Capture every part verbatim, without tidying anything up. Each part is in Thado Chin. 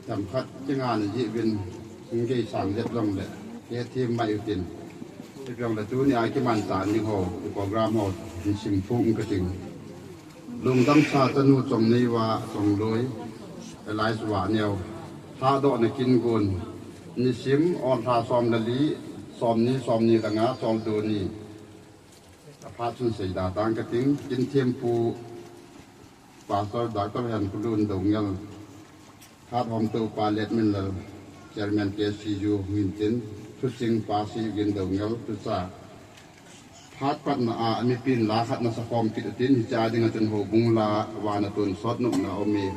Themkhat kinga na jeh uvin, hung gei sang jep jongle, hethem mai utin. Hijongle tuni a kimanchah ding ho, program ho, hin simphong kating. Lungdamsa chanu Chongneiva Chongloi, alias Vahneo, lhadohna kin gon, nisim, ol lha som le li, somni, somni le nga, choldo ni. Aphat chun seida tang kating, kin thempu, Pastor Doctor Henkholun Doungel, phat homtopa Letminlal, Chairman K C U hung hintin, thuching pa Sihgin Doungel, thucha. Phat patna a, mipin la khat nasa khom kit utin, hiche a dinga chun houbung la, vana tonsot nopna aume.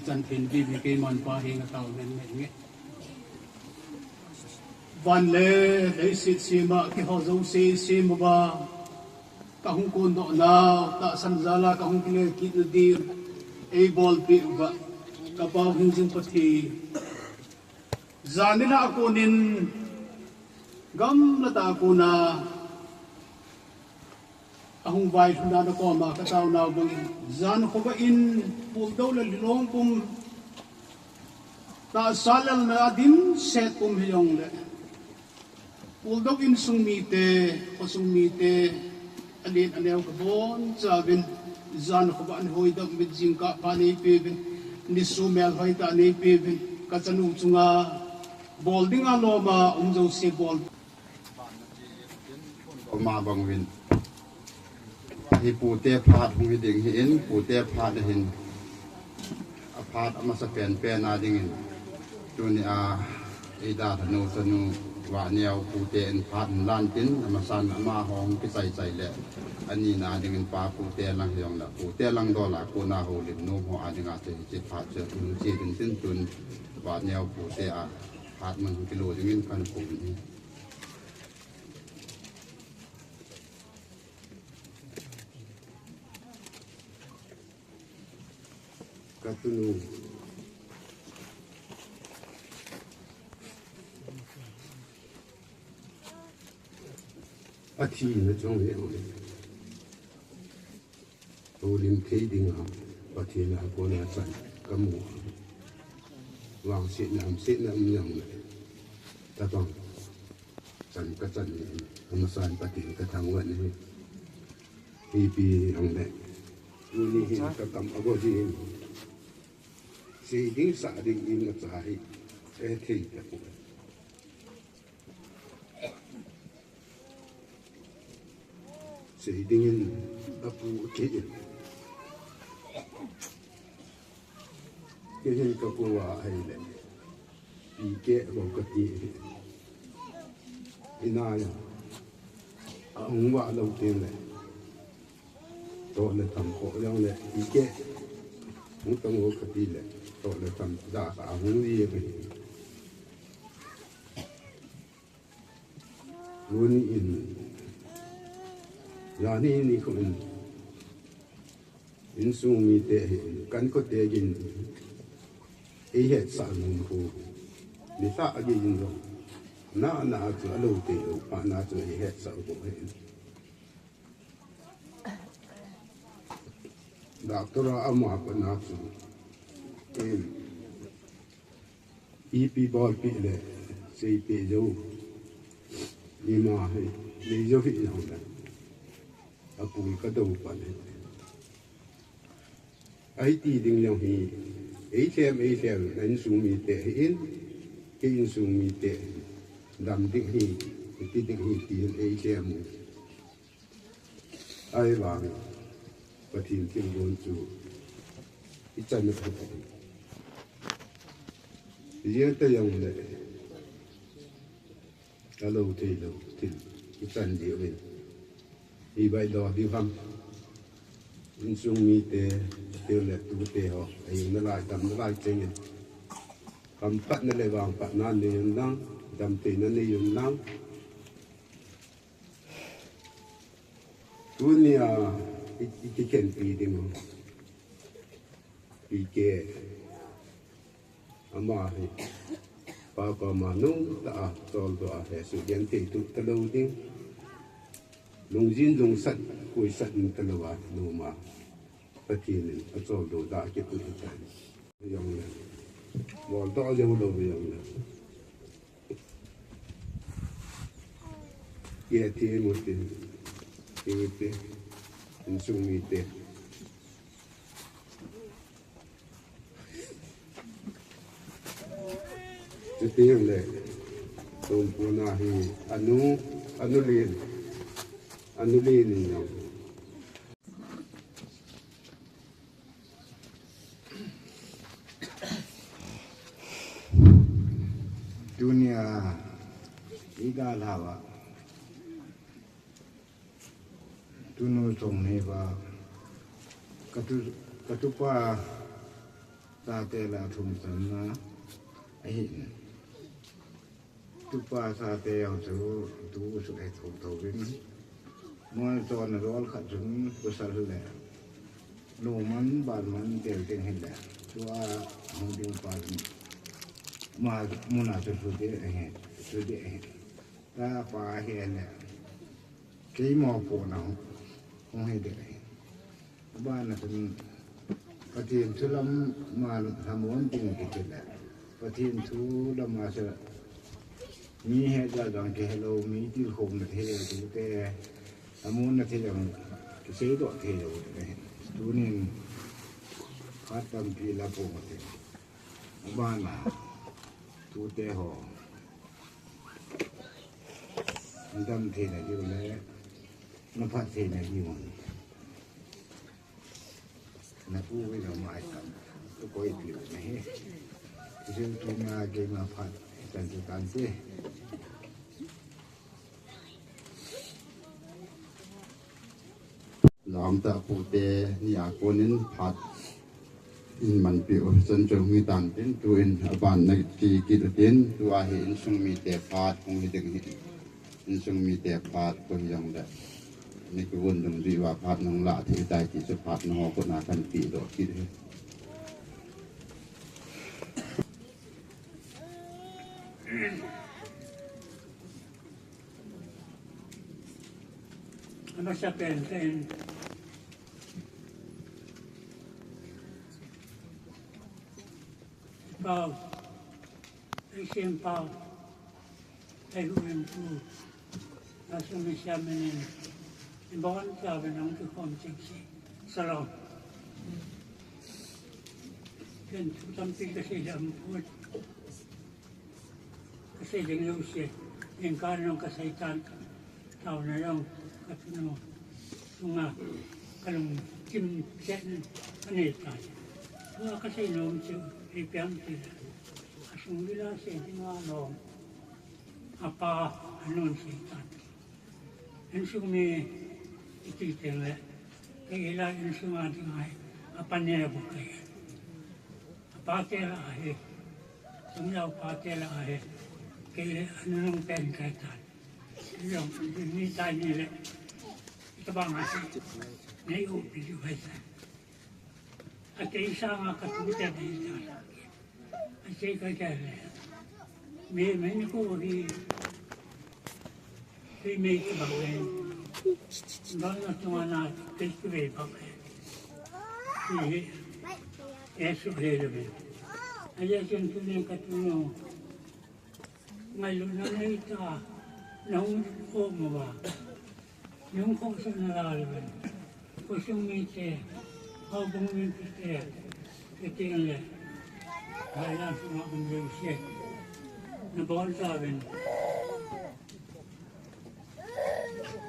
Ichan thei vivi keiman Pa henga tao men men nge. Van le leiset sema keiho jouse sem uva, kahung kondoh nau, tahsan jala kahung kile kit na din, eibolpeh uva, ka Pau hingjing Pathen. Jan nilhah a konin, gamla tah a kona, ahung vailhun a na koma ka taonau bangin, jan khovah in, puldou le lhilong pum, tahsa lelna a dimset pum hijongle, puldou insung mite, khosung mite, alen aneo ka bonchauvin, jan khovah in hoidam uvin, jingkah pha neipeuvin, nisu melhoi tah neipeuvin, ka chanu chunga, bol dinga loma um jouse bol. Ama bang uvin. Hi pute phat hung hi ding hi in, pute phat ahin. Aphat amasa penpen a dingin. Tunia, eida thanu chanu Vahneo pute in phat hung lan tin, amasan amaho hung kichai chai le. Anina dingin pa pute lang hijongle, pute lang dola kona houlim nom ho a dinga che, che phat che, hung che tin tin tun Vahneo pute a phat man hung kilo dingin kan kum hi. Ka tunu. Athina chong le. Houlim thei dinga Pathen a kona chan kamu. Vangsetna, hamsetna um jongle. Tabang chan kachan in, amasan Pathen kathangvah in. Ipi jongle. Tuni hin kakam ago jin. Sei ding sah ding in achahi. Ehthei tapoi. Sei dingin apu kei in. Kei hin kapu a ahile. Pi kei bou kati. Ina ya. Ahung vah lou teng le. Toh le tham ko jongle. Pi kei. Hung tang bou kati le. Toh le tham ja ka ahung li e. Tuni in, jani nikho in, insung mite hi, kan khote gin, eihetsah nom khu, nilhah a gei in jong, na, na chu alou te lou, pa na chu eihetsah khu hin. Doctor a ama pa na chu, em, Ipi bolpeh le, seipeh jou. Ima hi, nei jou hi jong le. Apul kadou pan hi. Ahi ti ding jong hi, eilhem, eilhem, na insung mite hi in, kei insung mite, dam ding hi, ti ding hi, ti hin eilhem u. Ahivang, Pathen thilgon chu ichan u ahi. Ijeh ita jong le, alou thei lou thil ichan diu ahi. Ibai lou diu ham. Insung mite, tiu le tute ho, ahi nalai, dam nalai chengin. Kam patna le vang patna nei un lang, dam theina nei un lang. Tunia i, i kikhenpi ding u. P K. Ama hi. Pa koma nungta a, choldo a, he su dian thei tu talou ding. Lungjin lungsat, kuisat in talou a, numa. Pathen in acholdo da kipui tan. Jong le. Bol to jong lo jong le. Ye ti mu ti. Ti ti. Insung mite. Chuti le. Tumpuna hi anu, anu lin. Anu lin ni jong. Tunia, i dalha uva. Tunu Chongneipa. Katu, katupa chate lah a thum channa ahin. Tupa chate jong chu tu suh he thotho in. Mualchon a jol khat chun pasal le. Numan balman tel ding hile. Tua hung ding pa chun. Ma muna chu chu de he. Chu de he. Tapa hile. Keima pona hung, hung hi ding ahi. Abana chun Pathen thu lam a lhamon ding kiti le. Pathen thu lam a chu mi he ja jang kihe lou, mi tilkhouna thei lou tute, lhamonna thei jang kiseidoh thei lou ding ahi. Tunin phat tampi la pong ate. Abana tute ho. Nadam theina diu le, naphat theina diu. Napu ve na mai tam, tu koi piu na he. Kisil tu na ke na phat, tan tu tan te. Lamta pute ni a konin phat in manpi u chan chu hung hi tan tin, tuin aban na ki kit u tin, tua hi insung mite phat hung hi ding hi. Insung mite phat ko hi jong le. Ni ku vun dung di wa phat nung la thi tai ti chu phat nung ko na kan pi do kit hi. Amasa pen pen. Pau. Ei sem pau. Ei hu em pu. Asu mi sia menin. Bon sa ben ang tu kom sing si. Salom. Ken tu tam ti ka si jam pu. Kasei ding jouse, jingkah jong kasei tan, taona jong katunu, chunga kalungthim chet in kanei tan. Tua kasei nom chu, ipi ham itile, asung bila sei dinga lom, apa, anun sei tan. Insung mi iti teng le, kei hilai insung a ding ahi, apa ne bu kei. Apa te lah ahi, sung jao pa te lah ahi, kei le anung pen kai tan. Jong, ni tai ni le, tabang ahi, nei u pi ju hai tan. Akei sanga katu te dei tai. Akei ka kei le. Me, me ni ko ri. Ri me ki ba le. Don na tu ana kei ki ve ba le. Ki he. Yesu he le me. Aye chen tu ne katu no. Ngailutna neita, nahung khoh mauva. Nahung khohsah nalai uvin. Khosung mite, houbung mite, kiti le. Hailan sunga um jouse. Nabonchauvin.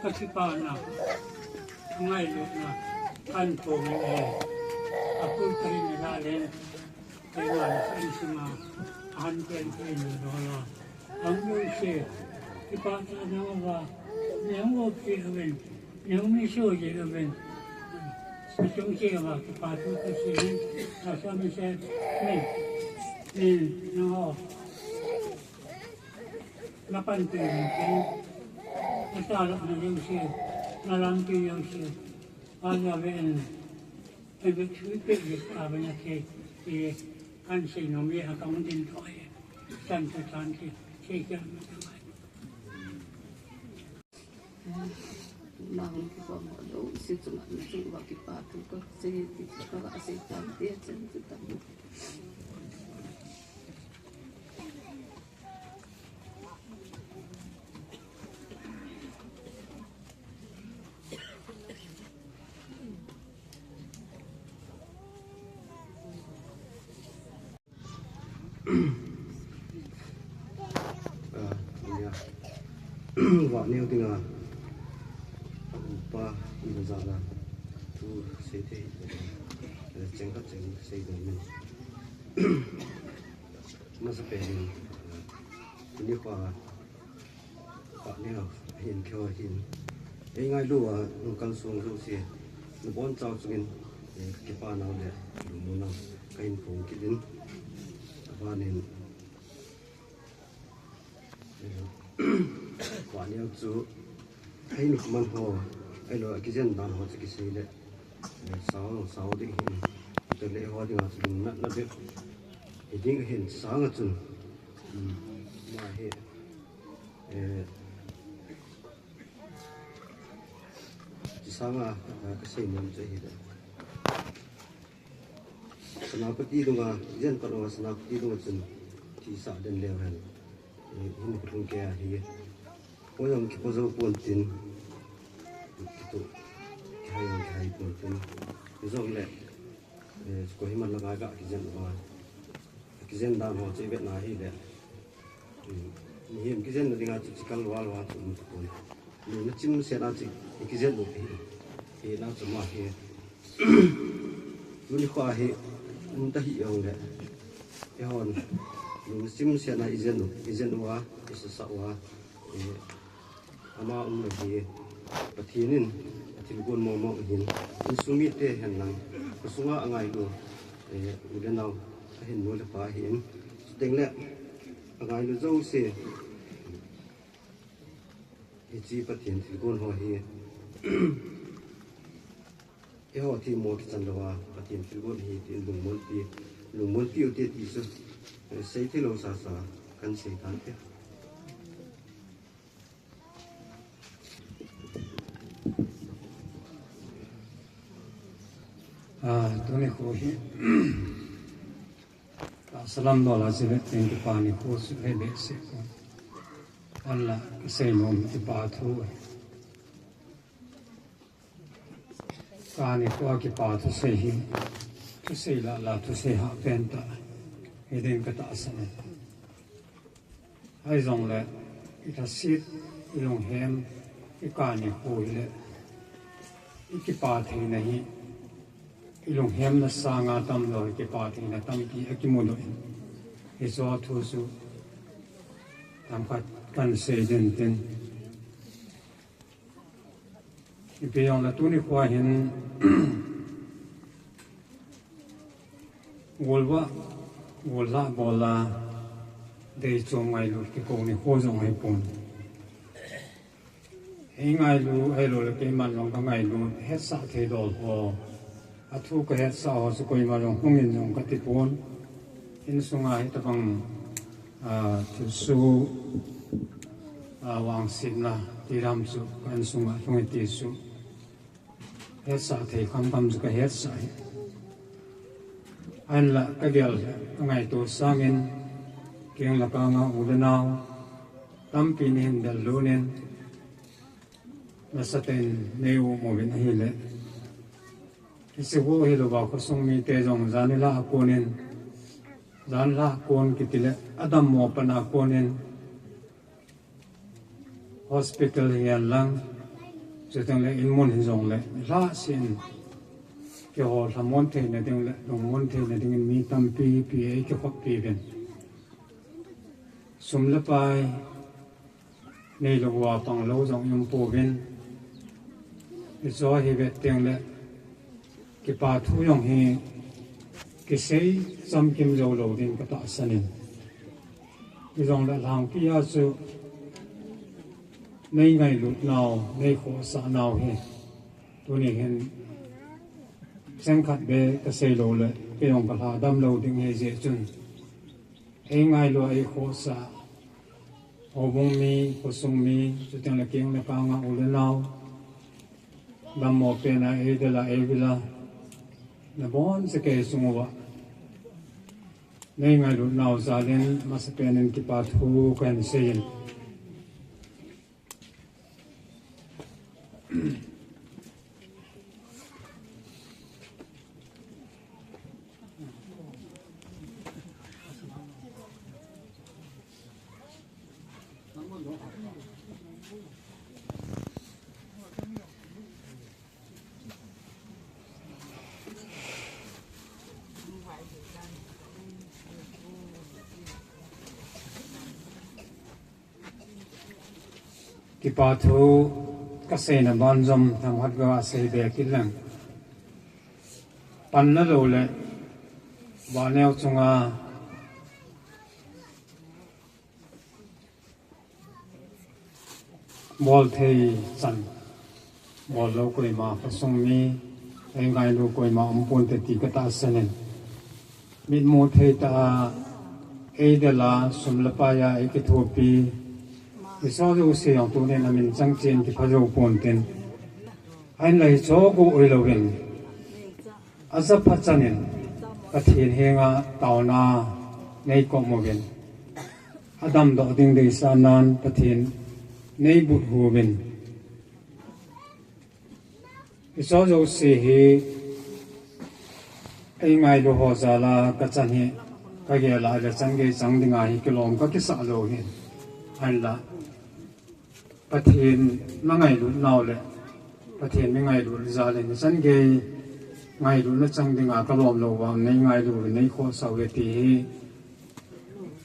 Kakipana, ngailutna, kahin phong e. Apui kahi nalai uvin. Kei ngai insung a, ahan pen pen ni dola. Ang jouse, kipah tah nang uva, nang uva pi uvin, nang mi so je uvin. Sung che uva, kipah thu kasei in, asa mi se, mi, nang ho. Napan pen pen, asa lak na jouse. Malam ti yang si, anya ve en, en ve thui pe ve ka ve na ke, e, kan sei nom ve ha ka mun din to e, san tu tan ke, sei ke ma ta mai. Nang ki pa mo lo, si tu ma ni tu va ki pa tu ka, sei ti ka va sei tan te, san tu ta. Ah, ya. Vah neo dinga, a upa, i na zana, thu sei thei, eh, cheng khat cheng sei ding min. Masa pen, eh, ni kho, Pah neo, hin keo hin. Ei ngailu a, nung kal sung lu si. Nu bon chau chungin, eh, ka kipa nau le, lu mu nau, ka hin phong kit in. Abanin, eh, pah neo chu, ei nu man ho, ei lo, kijen dan ho chu kisei le, eh, sao, sao ding hin. Te le ho ding a chu, nat na ding. Hi ding hin, sang a chun. Hmm, ma hi. Eh, chi sanga, ah, ka sei nom chu ahi le. Senapati dunga, jen pat dunga Senapati dunga chun thi sah den leu hen. Eh, hin ka thung ke ahi. Ko jong kipo jou pon tin. Kitu, kihai jong kihai pon tin. Jong le. Eh, Kohima langa ga kijen uva. Kijen dan ho chu i vet na hi le. Hmm. Mihem kijen na dinga chu chi kal val val chu um tapon. Lungna chim se na chu i kijen u hi. Hi na chu ma hi. Tuni kho hi um ta hi jong le. Eihon. Lungna chim se na i jen u, i jen uva, i sa sa uva. Eh, Ama um le hi, Pathen in, a thilgon momo ahin, insung mite hen lang, kho sunga a ngailu, eh, u le nao, a hin nu le pa ahin, chuteng le, a ngailu jouse, hiche Pathen thilgon ho hi, eiho themmo kichan louva, Pathen thilgon ahi tin lungmon pi, lungmon piu hite ti chu, eh, sei thei lou sasa, kan sei tante. Ah, tuni kho hi, tahsa lam dola chivet teng kipa ni kho chu ahi behseh pon. Ahinla, ka sei nom kipa thu ahi. Kani kho a kipa thusei hi, thusei lah lah, thusei hahpen tah hi ding ka tahsan e. Ahi jongle, i lhaset, i lunghem, i kani kho hi le, i kipa theina hi, i lunghemna sanga tamjo, i kipa theina tampi akimu doh in. Hiche thu chu, tamkhat kan sei den tin. Ipi jongle tuni kho a hin, golvah, golhah bol a, deichom ngailut kikou ni kho jong ahipon. Ei ngailu, ahilou le keiman jong ka ngailut, hetsah thei dol ho. A thu ka hetsah ho chu koima jong hungin jong ka tipon. Insunga hitabang, ah, thilsoh, ah, vangsetna ti lam chu ka insunga hung hiti chu. Hetsah thei khamkham chu ka hetsah hi. Ahinla ka gel ka ngaito sangin keng le kanga u le nao tampi nahin del lut in, nasatah in nei um uvin ahile. Hiche ho hilouva khosung mite jong jan nilhah a konin, jan nilhah a kon kiti le, adammo pat a konin, hospital hihen lang, chuteng le inmun hijongle, lhahsam in, keiho lhamon theina ding le, lungmon theina dingin mi tampi pi eikikhoppi uvin. Sum le pai, neilou uva panglou jong i um pouvin. Hiche hi vet teng le, kipa thu jong hi kisei chamkim jou lou ding ka tahsan in. Hijongle lhangpi a chu Nei ngailut nau, nei khohsah nau hi tuni hin sengkhat beh kasei lou le, kei jong kalha dam lou ding ahi jeh chun, ei ngailut, ei khohsah, houbung mi, khosung mi, chuteng le keng le kang a u le nau, dammo pen a ei del a, ei vil a, nabonchauva kei sung uva nei ngailut nau jal in masapen in kipa thu kahin sei in. Kipa thu kaseina ban jom themkhat kasei be kit leng. Panna lou le, vaneo chunga bol thei chan, bol lou koima, khosung mi, ei ngailut koima um ponte ti katahsan in. Mitmu thei tah a ei del a, sum le pai a ei kithopi, hiche jouse jong tunin amin chang chen kipha jou ponte. Ahinla hiche chu oi louvin, ajapha chan in Pathen henga taona nei kom uvin, adamdoh ding deisah nan Pathen nei but uvin. Hiche jouse hi ei ngailut ho jal a kachan hi, kagel a le chan gei chang dinga hi kilom kakisah lou hi. Ahinla Pathen na ngailut nau le, Pathen mi ngailut jal in chan gei ngailutna chang dinga kalom lou vang nei ngailut, nei khohsah uve ti hi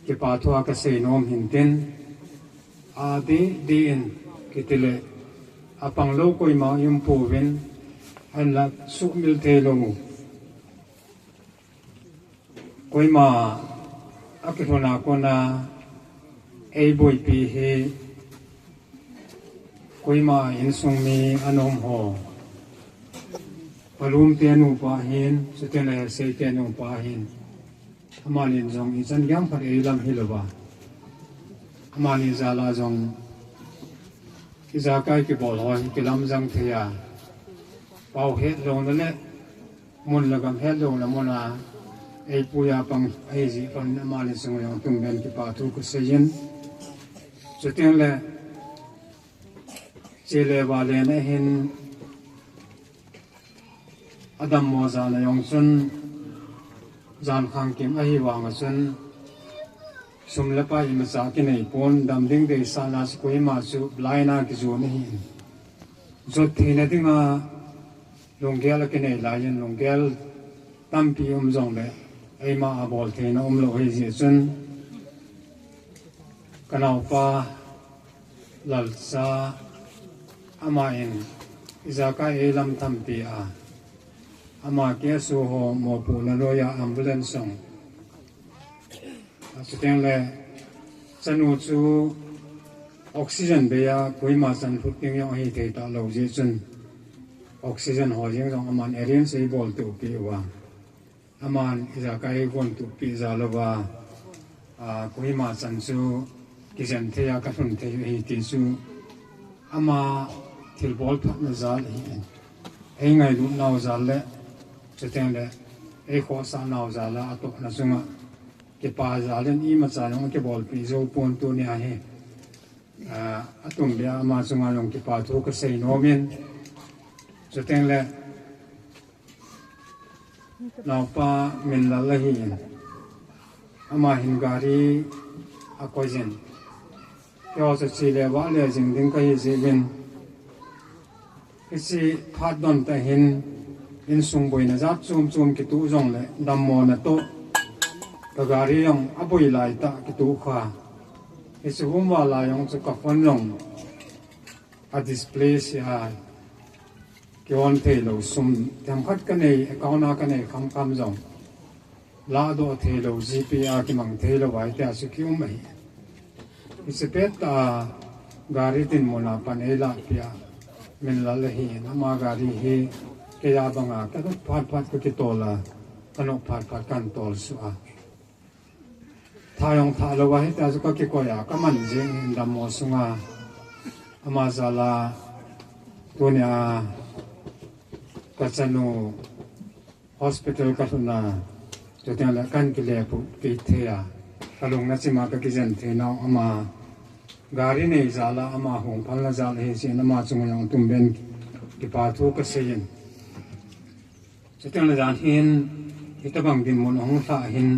kipa thu a kasei nom hin tin, adih dih in kiti le, apang lou koima um pouvin, ahinla sumil thei lou, koima akilhun a kona ei boipi hi, koima insung mi anom ho, Palum te nupa hin, chuteng le Sei te nupa hin, amanin jong ichan gei ham khat ei lam hilou va, amani jal a jong ijakai kibol ho hi kilam jang thei a, pao het louna le mun le gam het louna mun a ei pui a pang ahi jeh chun, amani chunga jong tun ben kipa thu kasei in. Chuteng le chele vale na hin, adammo jal a jong chun, jan khang kim ahi vang a chun, sum le pai imacha kinei pon, dam ding deisah na chu koima chu blind a kijon ahi in. Jot theina dinga lunggel akinei lai in, lunggel tampi um jong le eima a bol theina um lou ahi jeh chun, kanaopa Lalcha, amahin ijakai ei lam tampi a, ama keso ho mopohna noiya ambulance jong, chuteng le chanu chu oxygen bei a koima chan lhut ding jong ahi thei talou jeh chun, oxygen ho jeng jong aman arrange ei bol tupi uva. Aman ijakai ei von tupi jal uva, a, koima chan chu kijen thei a kalhun thei u ahi ti chu ama thilbol phatna jal ahi in. Ei ngailut nau jal le, chuteng le ei khohsah nau jal a atohna chunga kipa jal in imacha jong akibolpi jou pon tunia hi, a, atum beh a ama chunga jong kipa thu kasei nom in. Chuteng le naopa Minlal ahi in, ama hin gari akoi jin, keiho chu chele vale jing ding kahi jeh uvin, hiche phat don tah hin insung boina jat chom chom kitoh jong le dammo natoh, ka gari jong aboi lai tah kitoh kha. Hiche hung val a jong chu ka phone jong a display sia, ki on thei lou, sum themkhat kanei, account a kanei kham kham jong ladoh thei lou, GPay a kimang thei lou, ahi tia chu ki um ahi. Hiche pet tah a Gari dinmun a pan eilahpeh a, min lal ahi in, ama gari hi kei a banga ka nop phat phat ka kitol a, ka nop phat phat kan tol suh a. Tha jong tha lou a, hitia chu ka kikoi a, ka man jing in dammo sunga. Ama jal a, tunia ka chanu hospital ka lhun a, chuteng le kan kile pu kit thei a, ka lung na chim a ka kijen thei nau ama gari nei jal a, ama hung phalna jal ahi jeh in ama chunga jong tum ben kipa thu ka sei in. Chuteng le jan hin, hitabang dinmun ahung lhah hin,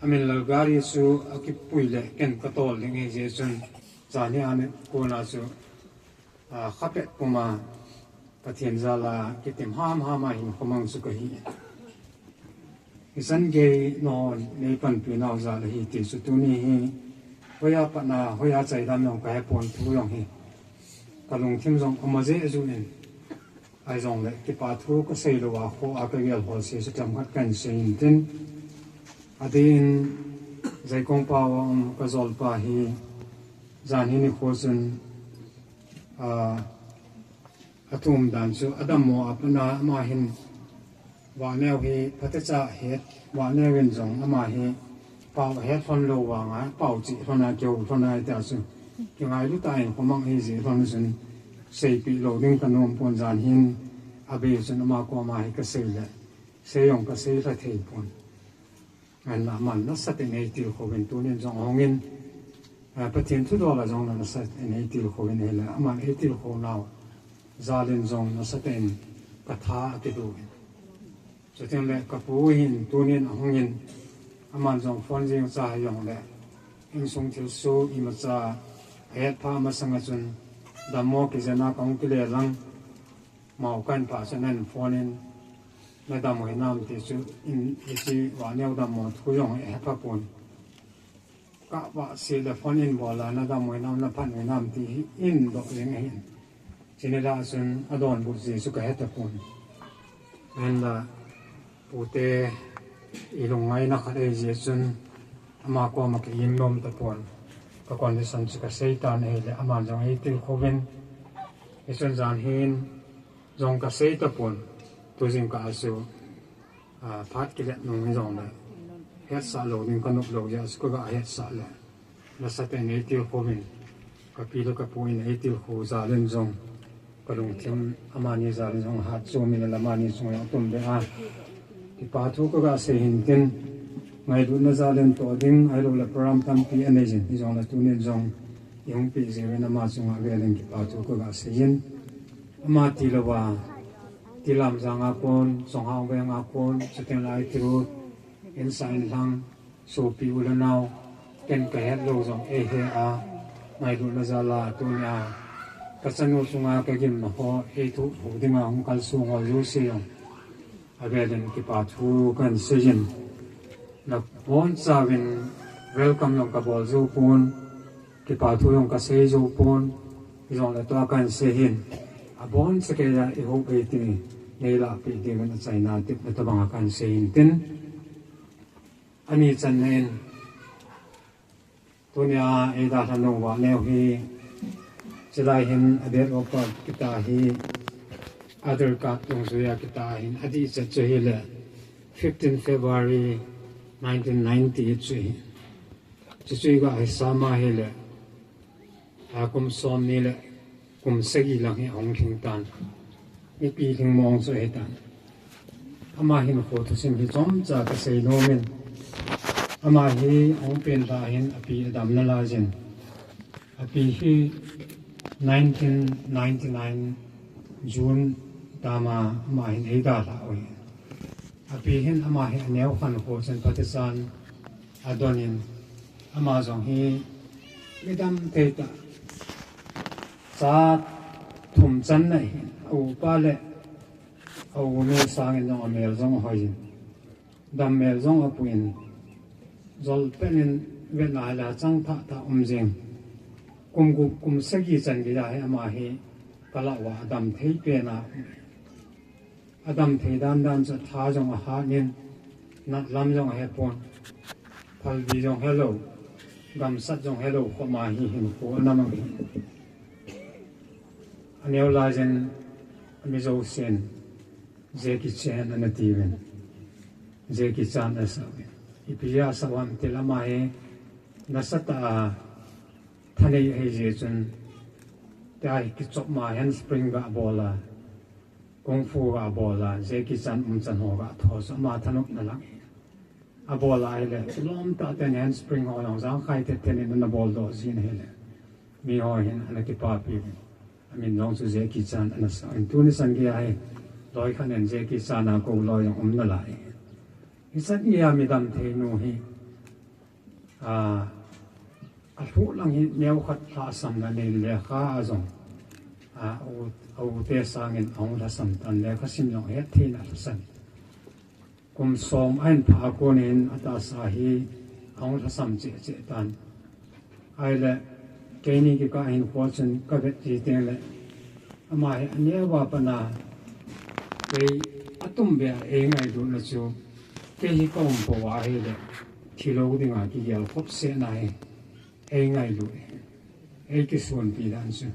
amin lal gari chu akipui le ken ka tol ding ahi jeh chun, jan hi a ni kona chu, a, kha pet puma Pathen jal a kitim hamham a hin khomang chu kahi. Hichan gei non nei panpi nau jal ahi ti chu tuni hi, hoiya patna, hoiya chai dam jong ka hepon thu jong hi. Ka lungthim jong ama jeh jeh in. Ahijongle kipa thu ka sei lou a, kho a ka gel hol se chu themkhat kan sei in tin. Adin Jaikong pao a um ka jolpa hi jan hi nikho chun, a, athum dan chu adammo a pat a ama hin Vahneo hi phatecha het, Vahneo in jong ama hi pao het lhon lou vanga, pao chih lhon a, kihou lhon a, tia chu kingailu tah in khomang ahi jeh lhon chun seipeh lou ding ka nom pon jan hin, abe chun ama koma hi ka sei le, sei jong ka sei lha thei pon. Ahinla aman nasatah in eitilkhou in tunin jong ahung in, a, Pathen thudol a jong nasatah in eitilkhou in ahile, aman eitilkhou nau jal in jong nasatah in ka tha akidoh in. Chuteng le ka pu hin tunin ahung in, aman jong phone jeng cha hijongle, insung thilsoh imacha ahet pha masang a chun, dammo kijen a kahung kile lang, mao kan pha chun ahin phone in, na dam u hinam ti chu, in, hiche Vahneo dammo thu jong ahe pha pon. Ka vah se le phone in bol a, na dam u hinam, na phan u hinam ti hi in doh jing ahin. Chuni lah a chun adonbut jeh chu ka he tapon. Ahinla, pute i lungngaina khat ahi jeh chun, ama koma ka im nom tapon. Ka condition chu ka sei tan ahile, aman jong eitilkhou in. Hichun jan hin jong ka sei tapon. Tu jingkah a chu, a, phat kilet nung hijongle, hetsah lou ding ka nop lou jeh a chu ka ga hetsah le, nasatah in eitilkhou in, ka pi le ka pu in eitilkhou jal in jong, ka lungthim amani jal in jong hatchom in, amani chunga jong tum be a, kipa thu ka ga sei hin tin, ngailutna jal in toh ding, ahilou le program tampi anei jin, hijongle tunin jong i hung peh jeh uvin ama chunga avel in kipa thu ka ga sei in, ama tilou a, Tilamjang a kon, Chonghang veng a kon, chuteng le Ahiru, insah inlhang, sopi u le nao, ken ka het lou jong eihe a, ngailutna jal a tunia ka chanu chunga ka gimna ho eithoh lhu dinga hung kalsong ho jouse jong avel in kipa thu kahin sei in, nabonchauvin welcome jong ka bol jou pon, kipa thu jong ka sei jou pon, hijongle tua kahin sei hin, aboncha keiya i houpi ti nei lahpeh diuvin achaina tepna tobanga kahin sei in tin. Ani channa in, tunia eidalha nung Vahneo hi, chulai hin a date of birth kiti hi, Aadhaar card dungjuiya kiti hin, adih chet chu hile, fifteen February nineteen ninety-eight chu hi. Chuchu iga hisap a hile, a kum somni le kum sagi lang hi ahung lhing tan. Mipi lhing mong chu ahitan. Ama hinkho thusim hi chomcha ka sei nom in, ama hi ahung pen lha hin api adam nalai jin. Api hi nineteen ninety-nine June tama ama hin eidalha u ahi. Api hin ama hi aneo khankho chun Pathen in adon in, ama jong hi midam thei tah, cha thum channa ahin, a upa le a unu sangin jong amel jong ahoi in, dam mel jong apu in, jol pen in vetna hila chang thah thah um jing. Kum gup kum sagi chan geiya hi ama hi ka lah uva adam thei pen a, adam thei dan dan chu tha jong ahat in, nat lam jong ahe pon, phalbi jong helou, Gamsat jong helou khoma hi hinkho ana mang hi. Aneo laiyin ami jousen Jackie Chan ana tiuvin. Jackie Chan ana sauvin. Ipi asau ham tile ama hi nasatah a thanei ahi jeh chun, tia hi kichop ma handspring ga bol a, kung fu ga bol a, Jackie Chan umchan ho ga tho chu ama thanopna lang hi. Abol a ahile, lom tah ten handspring ho jong jangkhai thet thet in ana bol doh jin ahile, miho hin ana kipapi uvin. Amin jong chu Jackie Chan ana sauvin. Tuni chan geiya hi, loi khat in Jackie Chan a kou loi jong um nalai. Hichan geiya midam thei nu hi, a, alhuh lang hi neokhat lhahsamna nei lekha a jong, a, u, ute sangin ahung lhasam tan, lekha sim jong ahet thei in alhasam. Kum som ahin phah a kon in atahsa hi ahung lhasam cheh cheh tan. Ahile, keini kikah hinkho chun kavet ji tengle, ama hi aneo a pat a, kei atum beh a eingailutna chu, kei hi kaum pou a ahile, thilou dinga kigel khop sehna hi, eingailut, eikisonpi dan chu.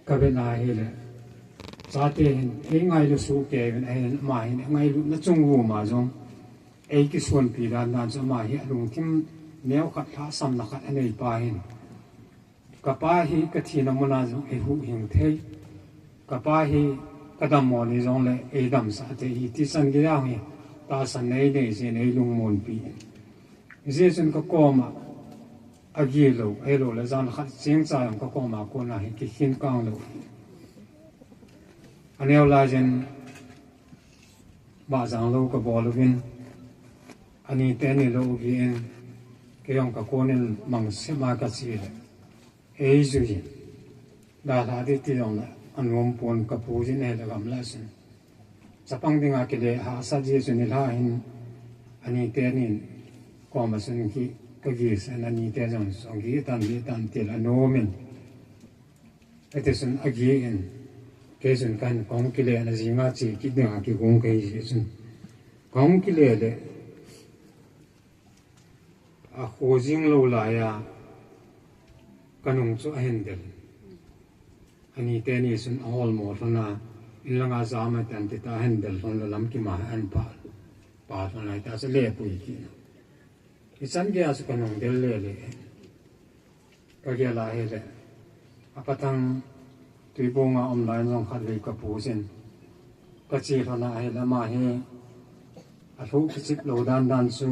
Kavet a ahile, chate hin eingailu soh kei uvin ahin, ama hin eingailutna chung uva jong, eikisonpi dan dan chu ama hi alungthim neokhat lhahsamna khat aneipa hin, kapa hi kathina muna jong eihuhhing thei, kapa hi kadammo ni jongle eidamsah thei, hiti chan geiya hi tahsan nei nei jeh in eilungmonpi. Hijeh chun kakoma agilou, ahiloule jan khat chengcha jong kakoma kona hi kikhin kanglou. Aneo laiyin, bahjang lou kabol uvin, ani teni lou ugin, kei jong kakon in mangse ma kachele, eijuiyin, dalha ding ti jongle anom pon, kapu jin ahile gamla chun, chapang dinga kile hahsat jeh chun nilhah hin, ani tenin koma chun ki, kagilsen, ani te jong chu gih tan, gih tan tile anomin, hiti chun agih in, kei chun kahin kahung kile na jinga che kit dinga kigong kahi jeh chun, kahung kile le, akho jing lou laiya, kanung chu ahin del. Ani teni chun aholmo lhon a, inlanga jam ahitan tita ahin del lhon le lamkim a ahin pah, pah lhon a hita chu lepui kit. Hichan geiya chu kanung del lele. Kagel a ahile, apathang Tuibong a um laiyin jong khatvei kapu jin, kache lhon a ahile ama hi alhuh kichep lou dan dan chu,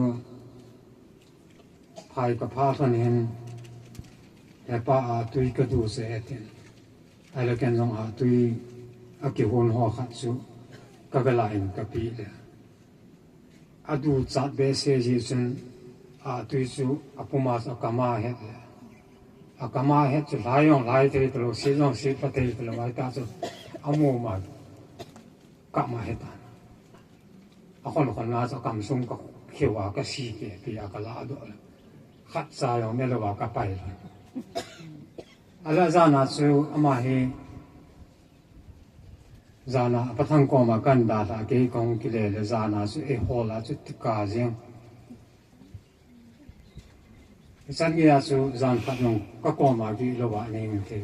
phai kapha lhon hin, hepa, ahtui kadu se, atin. Ahile ken jong ahtui akihon ho khat chu kagala in kapeh le, aduchat behseh jeh chun, ahtui chu apuma chu akama het le, akama het chu lhai jong lhai thei talou, set jong set pha thei talou, ahita chu amuma kama hetan. Akhon khon a chu akamsung kakhiu a kasi keh pi a kaladoh le, khatcha jong nelouva kapai le. Ahile jana chu ama hi, jana apathang koma kahin dalhah, kei kahung kile le jana chu eihol a chu tika jeng. Hichan geiya chu jan khat jong kakoma gih louva nei um thei.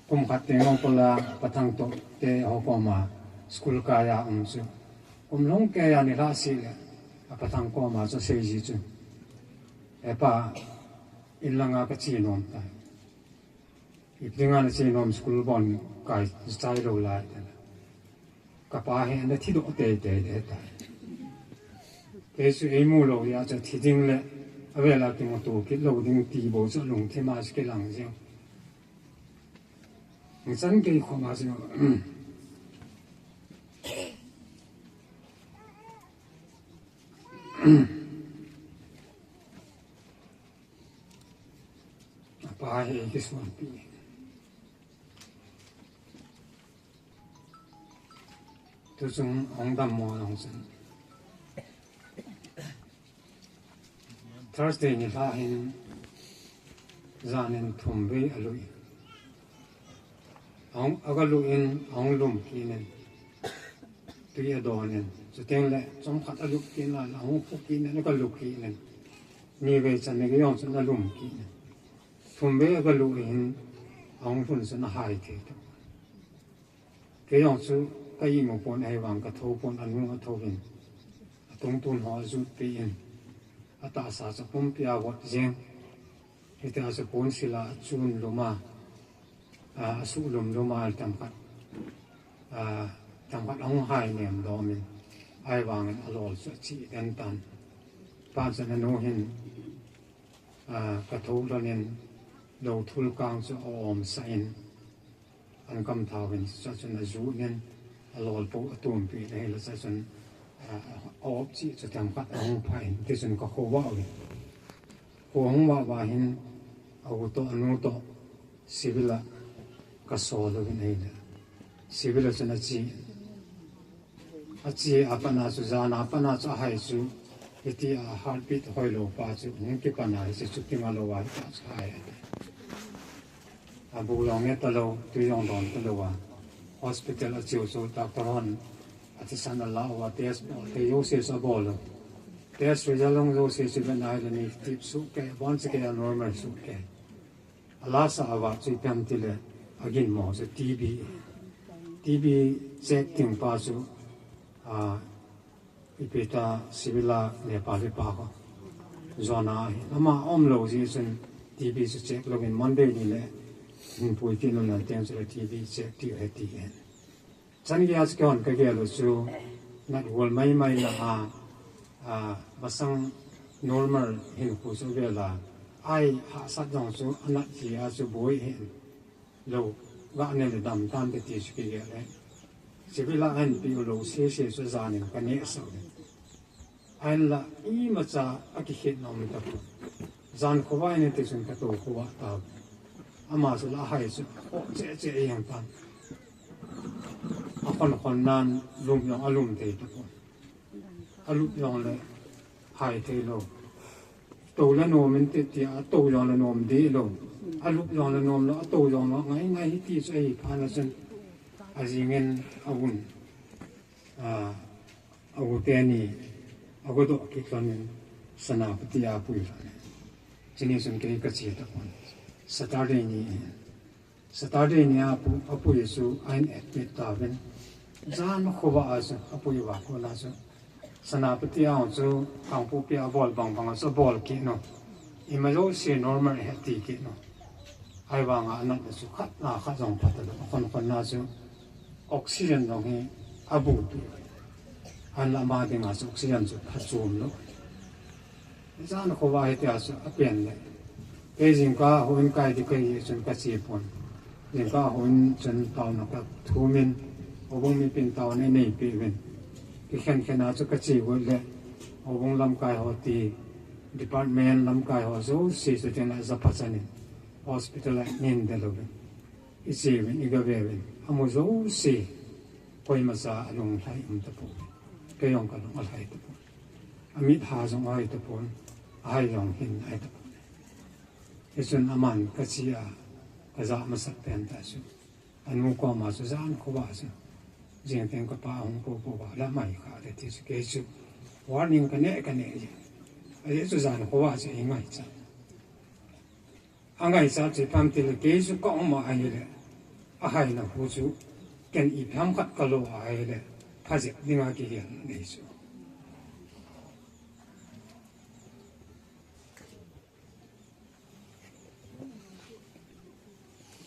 Kum khat teng jong kola apathang toh teho koma school kaiya um chu, kum lhung keiya nilhah seh le, apathang koma chu aseiji chu, hepa, inlanga kache nom tai. Ipi dinga nache nom, school bon kai chai lou lai tile, kapa hi ana thidoh teitei ding tai. Kei chu eimu lou jeh a chu thi ding le avel a kimuto kit lou ding ti bou chu alungthim a chu kilang jeng. Hichan gei khoma chu apa hi eikisonpi. Tuchung ahung dammo jong chun, Thursday nilhah hin janin thum vei aluh in, ahung, agaluh in ahung lum kit in, tui adon in, chuteng le chomkhat aluh kit in, ahung phu kit in, agaluh kit in, Ni vei chan ni kei jong chun alum kit in. Thum vei aga lu hin ahung lhun chun ahai thei ta. Kei jong chu ka imu pon ahivang ka tho pon, anu atho in. Atungtun ho ajut pi in. Atahsa chu pumpi a vot jeng. Hitia chu pon sila achun lum a, a, asuh lum lum a themkhat, a, themkhat ahung hai nem dom in. Ahivangin alol chu achi den tan. Pa chun anu hin, a, ka tho lhon in lo thul kang chu aom sah in. An kam thau hin, chuchun ajut in, alol po atumpi in ahile chuchun, a, aop chih chu themkhat ahung pha in, tichun ka khovah uvin. Kho ahung vah vah hin, a u toh, anu toh, civil a ka sol uvin ahile. Civil a chun achi. Achi a pat na chu, jan a pat na chu ahai chu, hitia heartbeat hoilou pa chu, hung kipan a hiche chu kinga lou a, hitia chu hai ati. Abu jong nge talou, tui jong don talou a. Hospital achiu chu, doctor hon, athisan ala uva, test bol thei jouse chu abol u. Test result jong jouse chu ven ahile negative sohkei, abonchakei a normal sohkei. Alasa a vah chu ipi ham tile, aginmo chu T B. T B check ding pa chu, a, ipi ta civil a Nepali pa kho. Jona hi. Ama aum lou jeh chun T B chu check louvin Monday ni le hin pui kit un lang teng chu le T B check diu ahi tin. Chan gei a chu keihon ka gel u chu nat gol mai mai la a, a, masang normal hinkho chu vel a, ai hahsat jong chu anat ji a chu boi hin lo ga ne le dam tan te ti chu kigel e. Civil a ahin pe u lou sese chu jan in ka neh sah u. Ahinla imacha akikhen nom tapon. Jan khovah in ati chun ka tou khovah tau. Ama chu la hai chu khoh cheh cheh jeng tan. Akhon khon nan lum jong alum thei tapon. Alup jong le hai thei lou. Tou le nom in ti tia, atou jong le nom deh lou. Alup jong le nom lou, atou jong lou. Ngai ngai hiti chu ahi phat na chun ajing in a un. A, a u teni, agodoh kit lhon in, Senapati a apui lhon in. Chuni chun kei ka che tapon. Saturday ni, Saturday ni a apu, apui chu ahin admit tauvin. Jan khovah a chu, apui va kona chu. Senapati a chu, Kangpokpi a abol bang bang a chu abol kit u. Ima jouse normal ahi ti kit u. Ahivanga anatna chu khat na khat jong pha talou. Akhon khon na chu oxygen jong hi abu pi. Ahinla ama dinga chu oxygen chu pha chom lou. Jan khovah hitia chu apen le. Kei jingkah houin kai ding kahi jeh chun ka che pon. Jingkah houin chun taona ka thum in, houbung mipin taona anei peh uvin. Kikhen khen a chu ka che got le, houbung lamkai ho ti, department lamkai ho jouse chu tin la ja pha chan in. Hospital a nin de lou in. I che uvin, i ga ve uvin. Amu jouse, koima cha alung lhai um tapon. Kei jong ka lung alhai tapon. Amit ha jong ahai tapon. Ahai jong hin ahai tapon. Hichun aman ka che a, ka ja masat pen tah chu. Anu koma chu jan khovah chu. Jing teng ka pa ahung po po va la mai kha le ti chu kei chu. Warning ka neh, ka neh jeng. Ajeh chu jan khovah chu i ngaicha. Angaichat chu ipi ham tile kei chu ka um a ahile, ahaina hu chu ken ipi ham khat ka lo a ahile, pha jep dinga kigel nei chu.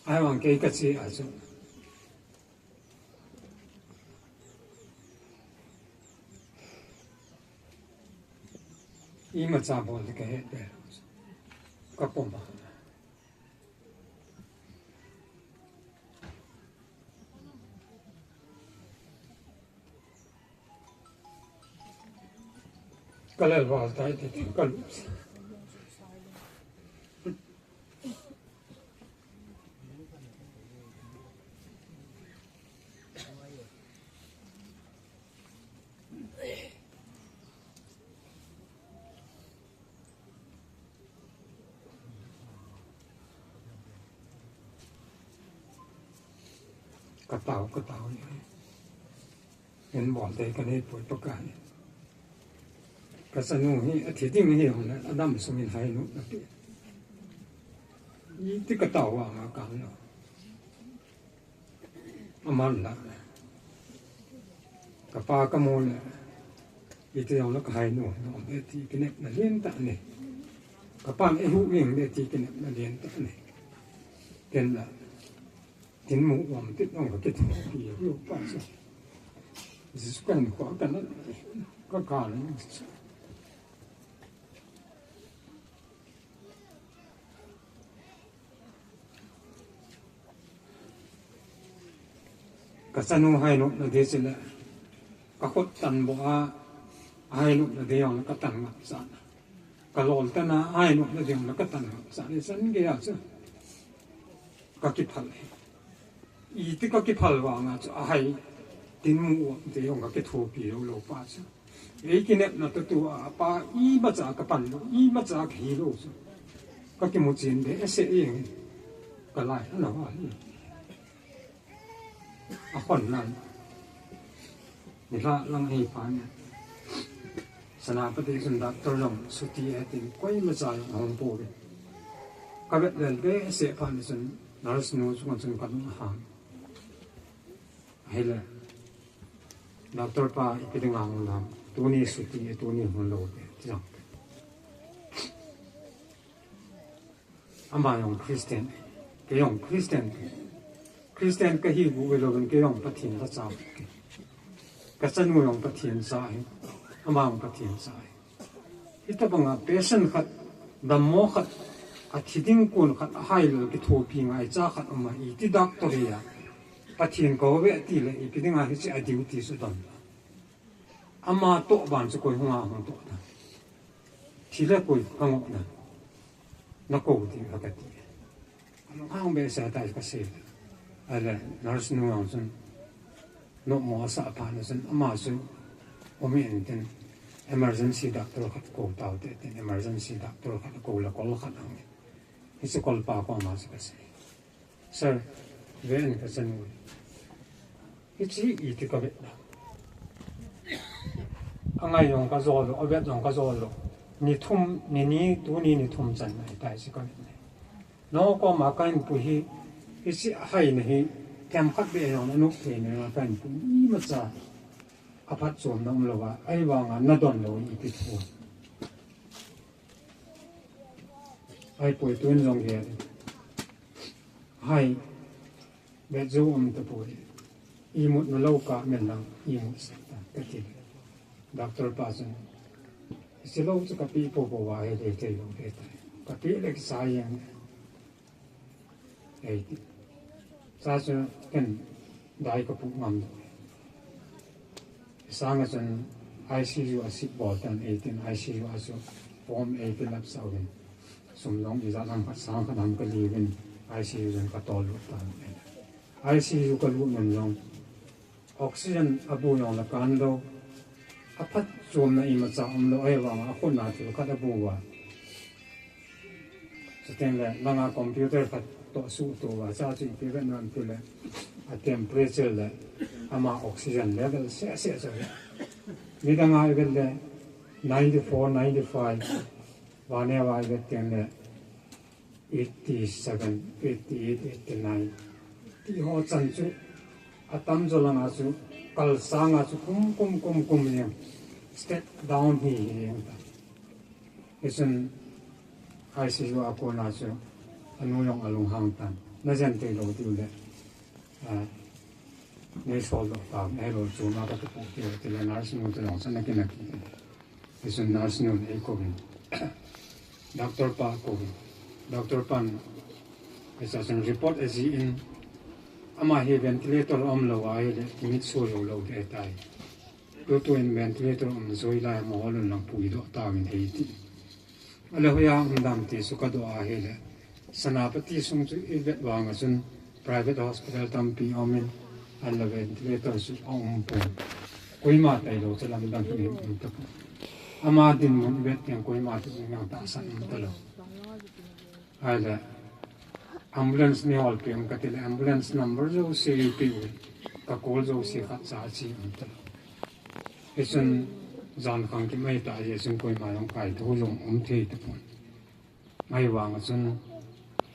Ahivang kei ka che a chu. Imacha bol ding ka het ve. Ka pom a. Ka lel val tai ti ti ka lu. Ka tao, ka tao ni. Hin bol te ka nei poi Pakai. Ka chanu hi, athi ding hi, hung le, adam sungin hai nu, na pi. Iti ka tao vang a kang lo. Aman la. Ka pa ka mu le. Iti jong la ka hai nu, no, le ti kinepna lien ta ni. Ka pa le hu ing le ti kinepna lien ta ni. Ken la. Tin mu uam tit nong ka kithopi lo pa sa. Jesu kan ko ka na ka ka le. Ka chanu hai nopna ding chu le, ka khut tan bo a, hai nopna ding jong le ka tan ngap sa. Ka lol tan a, hai nopna ding jong le ka tan ngap sa. Ni san gei a chu. Ka kiphal. Iti ka kiphal vang a chu, a hai tin mu uam te jong ka kithopi lo lo pa chu. Ei kinepna to tu a pa imacha ka pan lo, imacha ka hi lo chu. Ka kimu chin behseh jeng. Ka lai a lo a hi. A khon nan. Ni la lang hi pa ni. Senapati chun doctor jong suti e tin koimacha jong ahung pouvin. Ka vet lel behseh phat ni chun nurse nu chunga chun ka lung ahang. Ahile, doctor pa ipi dinga hung lam, tuni suti e, tuni hung lou e, ti jong. Ama jong Christian, kei jong Christian, Christian ka hi gu ve louvin kei jong Pathen ka cha. Ka chanu jong Pathen cha ahi, ama jong Pathen cha ahi. Hitabanga patient khat, dammo khat, athi ding kon khat, ahai lel kithopi ngaicha khat um a, iti doctor hi a, Pathen ka ve ti le, ipi dinga hiche a duty chu don. Ama toh ban chu koi hung a hung toh ta. Thi le koi ka ngoh na. Na kou ti a ka ti. Alunghang behseh a tai ka sei. Ahile, nurse nu jong chun, nommo asah phat na chun, ama chu, um in tin, emergency doctor khat kou tau te tin, emergency doctor khat kou le kol khat ang. Hiche kol pa koma chu ka sei. Sir, ve in ka chanu. Hiche iti ka vet na. Angai jong ka jo lou, avet jong ka jo lou. Ni thum, ni ni, tuni ni thum chan ahi tai hiche ka vet na. Nangho koma ka hin pui hi, hiche ahaina hi, themkhat beh jong anop thei nai a ka hin pui, imacha aphatchomna um lou a, ahivanga na don lou ipi thu. Ahipoi tun jong gel. Hai, bet jou um tapoi. Imut na lou ka men lang, imut sah ta, ka ti. Doctor pa chun, hiche lou chu ka pe popo uva, he le thei lou le tai. Ka pe le kisa jeng. Ei ti. Cha chu ken dai ka puh ngam lou. Sanga chun I C U a shift bol tan, ei tin I C U a chu form ei fill up sah uvin. Sum jong ijat ham khat sang khat ham ka li uvin I C U jong ka tol lut tan. I C U ka lut man jong oxygen abu jong la kan lou. Aphatchomna imacha um lou, ahivanga akhut na thil khat abu uva. Chuteng le, langa computer khat toh suhto uva, cha chu ipi vet nam ti le, a temperature le, ama oxygen level seh seh chu. Midang a i vet le, ninety four, ninety five, vannei a i vet teng le, eighty seven, eighty eight, eighty nine. Ti ho chan chu, atam jo langa chu, kal sanga chu kum, kum, kum, kum jeng. Step down hi, hi jeng ta. Hichun I C U a kona chu, anu jong alunghang tan. Na jen tei lou diu le, ah, nei sol lou ta, nei lou chu na ka tu pu ti, ti le nurse nu te jong chan na ki na ki. Hichun nurse nun ei kouvin. Doctor pa kouvin. Doctor pan, hiche chun report ajih in, ama hi ventilator a um lou ahile, mit so lou lou ding ahitai. Tutu in ventilator um joi lai a mo hol un lang puidoh tauvin hei ti. Ahile hoiya um dam ti chu ka doh ahile. Senapati sung chu i vet vang a chun private hospital tampi um in, ahile ventilator chu aum pon. Koima tailou chu lamdang hi um tapon. Ama dinmun i vet teng koima chu jong tahsan um talou. Ahile ambulance nei hol peh em ka ti le ambulance number jouse i pe u. Ka call jouse khat cha a chi um talou. Hichun Jan khang kimai ta jeh chun koima jong kaitho jong um thei tapon. Ahivang chun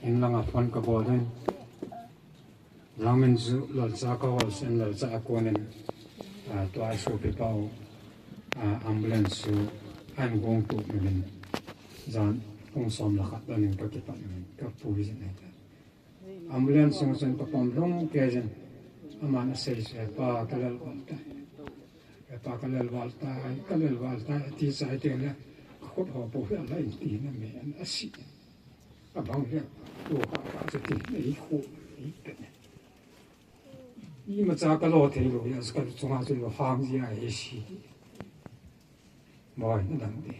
in langa phone kabol in. Langmin chu lalcha kahol sen lalcha a konin, ah, tua sopi pau, ah, ambulance chu an gong tu min jan pung som le khat danin kakipan min kapui jin ahi. Ambulance sunga chun kapom lhung kei jin. Aman asei chu, "Hepa, kalel val tai. Hepa, kalel val tai, kalel val tai," ati chai teng le, "Khut ho po hi alai ti na me an asi. Abang le, tu ka ka chu ti na i khu i pe." Imacha kalo thei lou, ya ka chunga chu lo hang jia hi si. Boi, na dam di.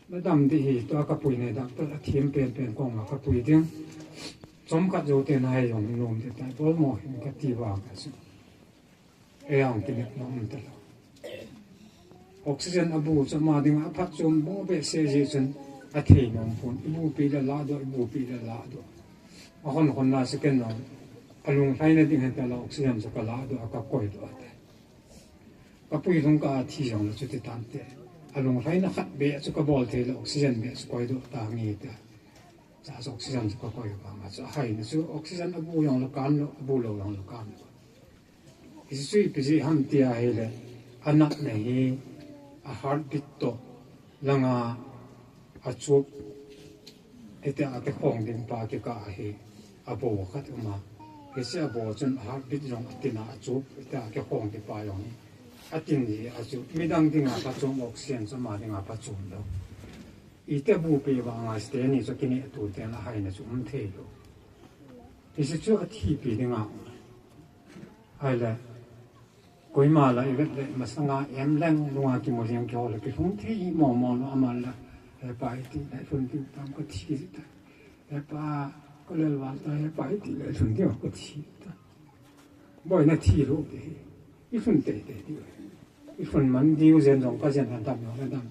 Na dam di hi, tua kapui nei doctor a thiem penpen kong a kapui ding. Chomkhat jou teng a hei jong nom di tai, bol mo hin kati vang a chu. Ei ang kinep na um ta lou. Oxygen abu chu ama dinga aphatchom mo behseh jeh chun athei nom pon. Ibupi le ladoh, ibupi le ladoh. Ahon hon na second nom. Alunglhaina ding hen ta la oxygen chu kaladoh, akakoi doh ate. Kapui lhung ka thi jong le chuti tante. Alunglhaina khat beh chu kabol thei le oxygen beh chu koi doh tange te. Cha chu oxygen chu kakoi vang a chu ahaina chu oxygen abu jong le kan lou, abu lou jong le kan lou. Hichu ipi jeh ham tia ahile, anatna hi a heartbeat toh langa achup, hitia akikhong ding pa kikah a hi abo khat uma. Hiche abo chun a heartbeat jong atin a achup, hitia akikhong ding pa jong hi atin jeh a chu midang dinga phachom oxygen chu ama dinga phachom lou. Iti bupi vanga steni chu kine tu teng le ahaina chu um thei lou. Hiche chu athipi dinga um. Ahile, koima la ivet le masanga em leng lunga kimu jeng kihol le kilhung thei mo mo lou aman la, "Hepa, iti le lhun ding tam kathi ta. Hepa, kalel val ta, hepa, iti le lhun ding kathi ta." Boi, nathi lou di. Ilhun teitei di. Ilhun man diu jen jong kajen a dam jong le dam.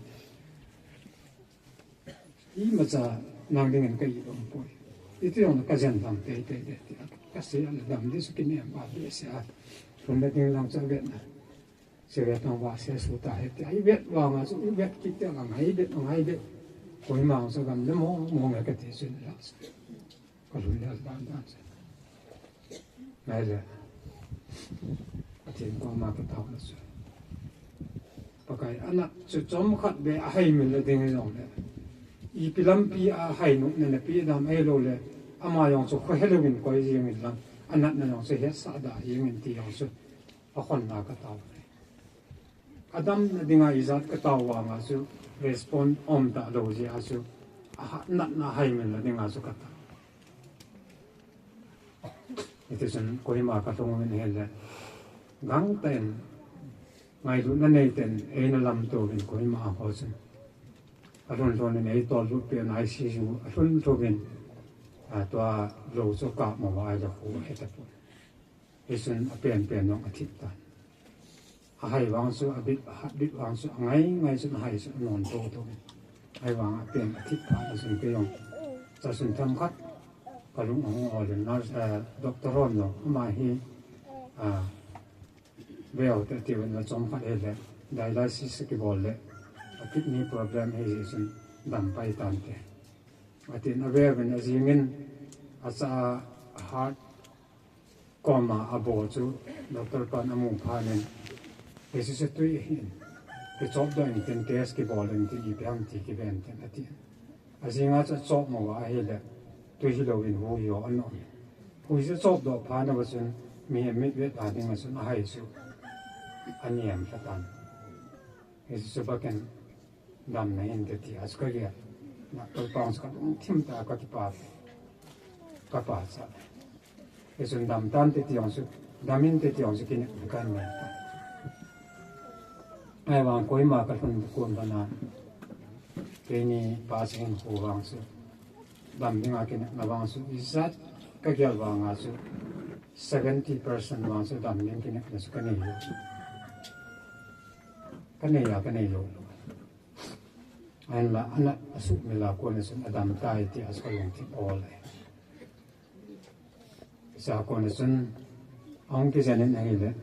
Imacha nang dingin ka i dong poi. Iti jong kajen dam teitei de ti a. Kasei a le dam di chu kinem a behseh a. Lhun le ding lang chu avet na. Seve tong va se su ta he ti. Ivet vang a chu ivet kit te la ngai bet, ngai bet. Koima chu gam le mo, mo ngai kati chu la. Kalhun le dan dan chu. Ngai le. Pathen koma kataona chu. Pakai anat chu chomkhat beh ahai mil le ding jong le. Ipi lampi a hai nu na na pi dam ahilou le. Ama jong chu khohe louvin koi jeng in lang. Anatna jong chu hetsah da jeng in ti jong chu. Akhonna katao. Adamna dinga ijat katao vanga chu respond um talou jeh a chu. Aha, natna hai mil na dinga chu katao. Hiti chun Kohima kalhung uvin ahile, gangtah in ngailutna neitah in eina lamto uvin Kohima a ho chun. Alhun lhun in eitol lut peh in I C U alhun lhun uvin, a, tua lou chu kap mo uva ahile khu ahe tapon. Hichun apen pen jong athip tan. Ahai vang chu, abit, ahabit vang chu, angai ngai chun ahai chu anom toto. Ahivang apen athip phat a chun kei jong. Cha chun themkhat kalung ahung ol in nurse, eh, doctor hon jong. Ama hi, ah, veu te tiu in la chomkhat hile. Dialysis kibol le. A kidney problem ahi jeh chun dam pai tante. Atin aveu in ajing in acha a heart Koma abo chu doctor pan amu phat in, hiche chu tui ahin, kichop doh intin test kibol intin ipi ham ti kiven tin ati. Ajing a chu achop mo uva ahile, tui hilou in hu hi ho anom. Hu hi chu achop doh phat uva chun, mihem mitvet a dinga chun ahai chu aniam lha tan. Hiche chu bak in damna hinte ti a chu kagel. Doctor pang chu kalungthim tah a kakipah. Kapachat. Hichun dam tante ti jong chu, dam inte ti jong chu kinepna kanei ta. Ahivang Kohima kalhun kon bana. Keini pa chu hinkho vang chu. Dam dinga kinepna vang chu. Ijat kagel vanga chu. Seventy percent vang chu dam ding kinepna chu kanei lou. Kanei a, kanei lou. Ahinla, ana, asuhmil a kona chun adam tai tia chu kalungthim ol e. Hichea kona chun, ahung kijen in ahile.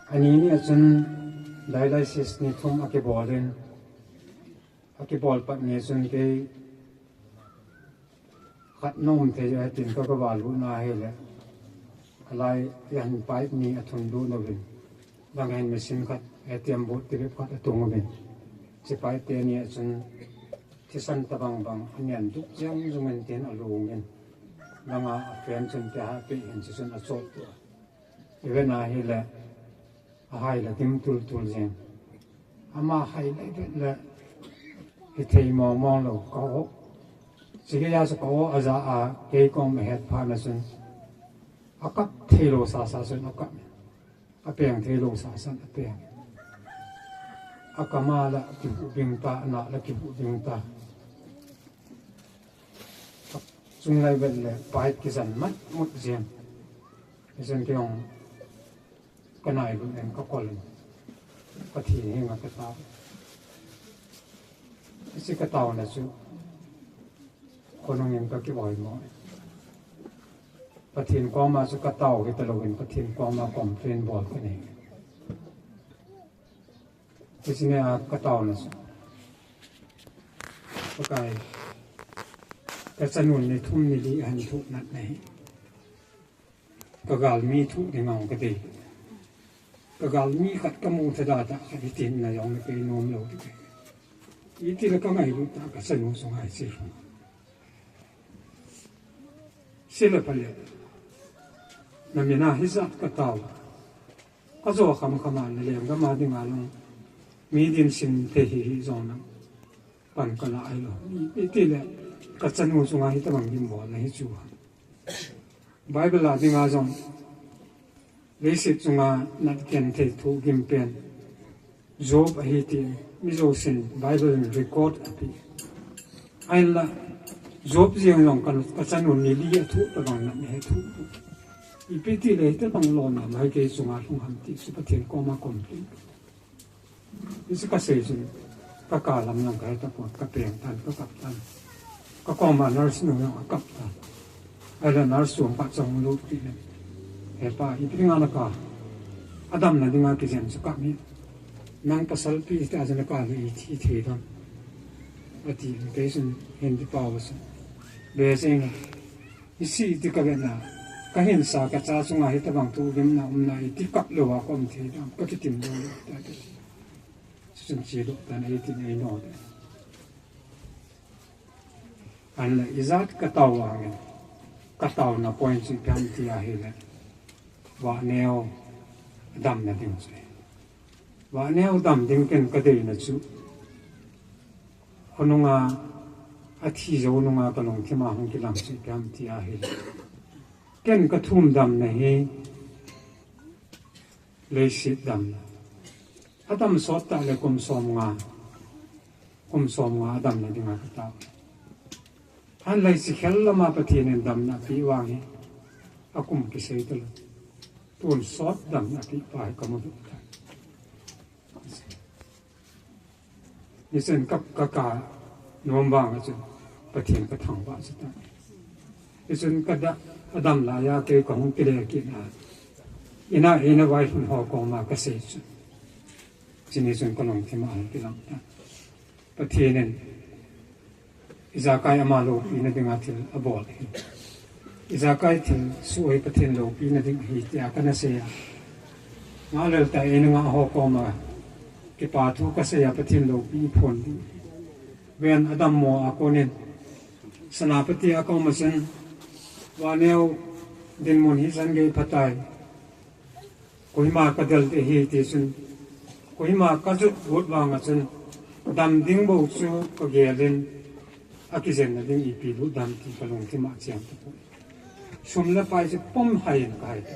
Ani ni a chun, Dialysis ni thum akibol in, akibol pat ni chun kei khat nom thei ahi tin ka, ka va lut na hile, alai a hin pipe ni athun lut uvin, lang hin machine khat, A T M board trip khat atung uvin, hiche pipe teni a chun thisan tabang bang anen dup jeng jung in tin alung in, langa a fan chun tia ha pe hin hiche chun achot tua. Ive na hile, ahai la kim tul tul jeng. Ama hai la ive le, hithei mong mong lou, ka o. Chige ya sa ka o aja a, kei kong me het pha na chun. Akap thei lou sa sa chun akap. Apeng thei lou sa sa apeng. Akam a la kihu bing ta, ana la kihu bing ta. Chunglai vet le, pipe kijan mat mut jeng. Hichun kei jong ka nai lut in ka kol in, Pathen henga ka tao. Hiche ka taona chu, khonung in ka ki-oimo. Pathen koma chu ka tao hita louvin, Pathen koma complain bol ka nei. Hiche nia ka taona chu, Pakai, ka chanu ni thum ni li ahin thoh nat na hi, ka galmi thoh ding a ka dei. Ka galmi khat ka mu thada da khat hitin na jong na kei nom lou ding. Itile ka ngailut ta ka chanu chunga hiche. Sile pale. Na mina hijat ka tao. Ka jo kham kham a na lenggam a dinga jong mi din sin thei hi hi jong na pan ka la ai lou. Itile ka chanu chunga hitabang gimbol na hi chu. Bible a dinga jong leiset chunga nat genthei thohgim pen Job ahi tin mi jousen Bible in record ape. Ahinla Job jeng jong ka, ka chanu ni li athoh tabang nat ahi thoh. Ipi tile hitabang lona mai kei chunga lhung ham ti chu Pathen koma complain. Hiche ka sei chun, ka ka lam jong ka he tapon, ka peng tan, ka kap tan. Ka koma nurse nu jong akap tan. Ahile nurse chu khat chong lut kit in, "He pa, ipi dinga na ka? Adamna dinga kijen chu kap hih. Nang pasal pi hita chu na ka le i thi thei dam," ati in, kei chun hin ti pao chun, "Be jeng a. Isi ti ka vet na, ka hinsa ka cha chunga hitabang thohgimna umna iti kap lou a ka um thei dam, ka kitim lou lou ta," ti. Chuchun che lou tan, ei tin ei no de. Ahinla ijat ka tao vangin, ka taona point chu ipi ham ti ahile, vahneo damna ding chu. Vahneo dam ding ken ka deina chu, khonunga athi jou nunga ka lungthim a hung kilang chu ipi ham ti ahile, ken ka thum damna hi leiset damna. Adam sot tah le kum som nga, kum som nga adamna dinga ka tao. Ahinla hiche khel lama Pathen in damna apeh vang hi akum kisei talou. Tun sot damna apeh pa hi ka mu doh tai. Hichun ka, ka ka nom vang a chun Pathen ka thangvah chu tai. Hichun ka da, adam laiya kei ka hung kile kit a, ina, ina vaihom ho koma ka sei chu. Chuni chun ka lungthim a hung kilang tan. Pathen in ijakai ama loupina dinga thil abol ahi. Ijakai thilsoh hi Pathen loupina ding ahi tia kana sei a. Ngalel tah a eina ngah ho koma kipa thu ka sei a, Pathen loupi phon ding. Ven, adammo a konin Senapati a ka um a chun, vahneo dinmun hi chan gei phatai. Kohima ka del ding ahi ti chun, Kohima ka jot got vang a chun, dam ding bou chu ka gel in, akijenna ding ipi lut dam ti ka lungthim a cheng tapoi. Sum le pai chu pom hai in ka hai ta.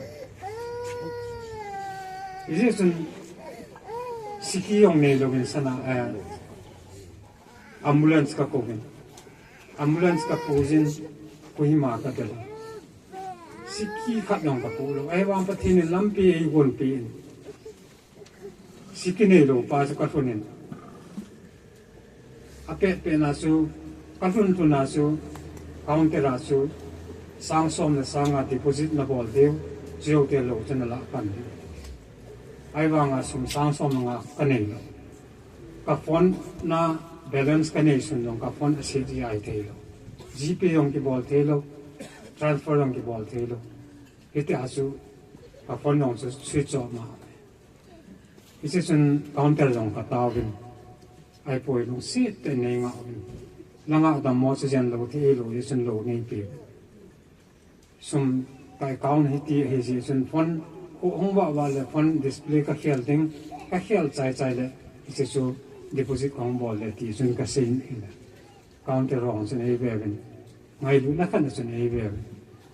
Hijeh chun, sikhi jong nei louvin sana, eh, ambulance ka kouvin. Ambulance ka puijin, Kohima ka del a. Sikhi khat jong ka pu lou. Ahivang Pathen in lampi eigonpeh in, sikhi neilou pa chu ka lhun in, apet pet na chu, ka lhun lhun na chu, counter a chu, sang som le sang nga deposit na bol diu, chujou teng lou chu na lah pan diu. Ahivanga sum sang som nga kanei lou. Ka phone na balance kanei sun jong ka phone a set jia hithei lou. GPay jong kibol thei lou. Transfer jong kibol thei lou. Hitia chu ka phone jong chu switch off ma. Hiche chun counter jong kataovin. Ahipoi lungset tah in nei ngah uvin. Langa dammo chu jen lou thei lou, hichun lou neipe. Sum ka account hiti ahi jeh chun phone, kho hung vah vah le phone display kakhel ding, kakhel chai chai le, hiche chu deposit kahung bol le ti chun kasei in ahile. Counter ho chun eive uvin. Ngailutna khat na chun eive uvin.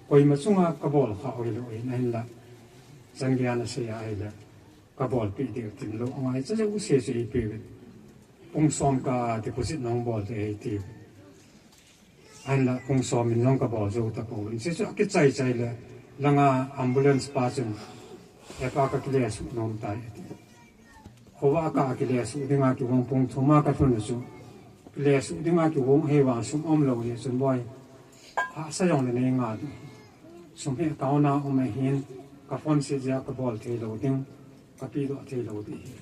Koima chunga kabol kha u hilou ahin, ahinla. Chan geiya nasei a ahile. Kabolpeh diu tin lou angai cha jouse chu eipe uvin. Pung som ka deposit nahung bol ding ahi ti uvin. Ahinla pung som in jong kabol jou tapouvin. Hiche chu akichai chai le langa ambulance pa chun, "Hepa, kakile suh nom tai," ati. Khovah a kah a kile suh dinga kigong, pung thum a kalhun u chu. Kile suh dinga kigong ahivang sum umlou jeh chun boi. Hahsa jongle nei ngah ding. Sum hi account a um ahin, ka phone set jeh a kabol thei lou ding, kapehdoh thei lou ding ahi.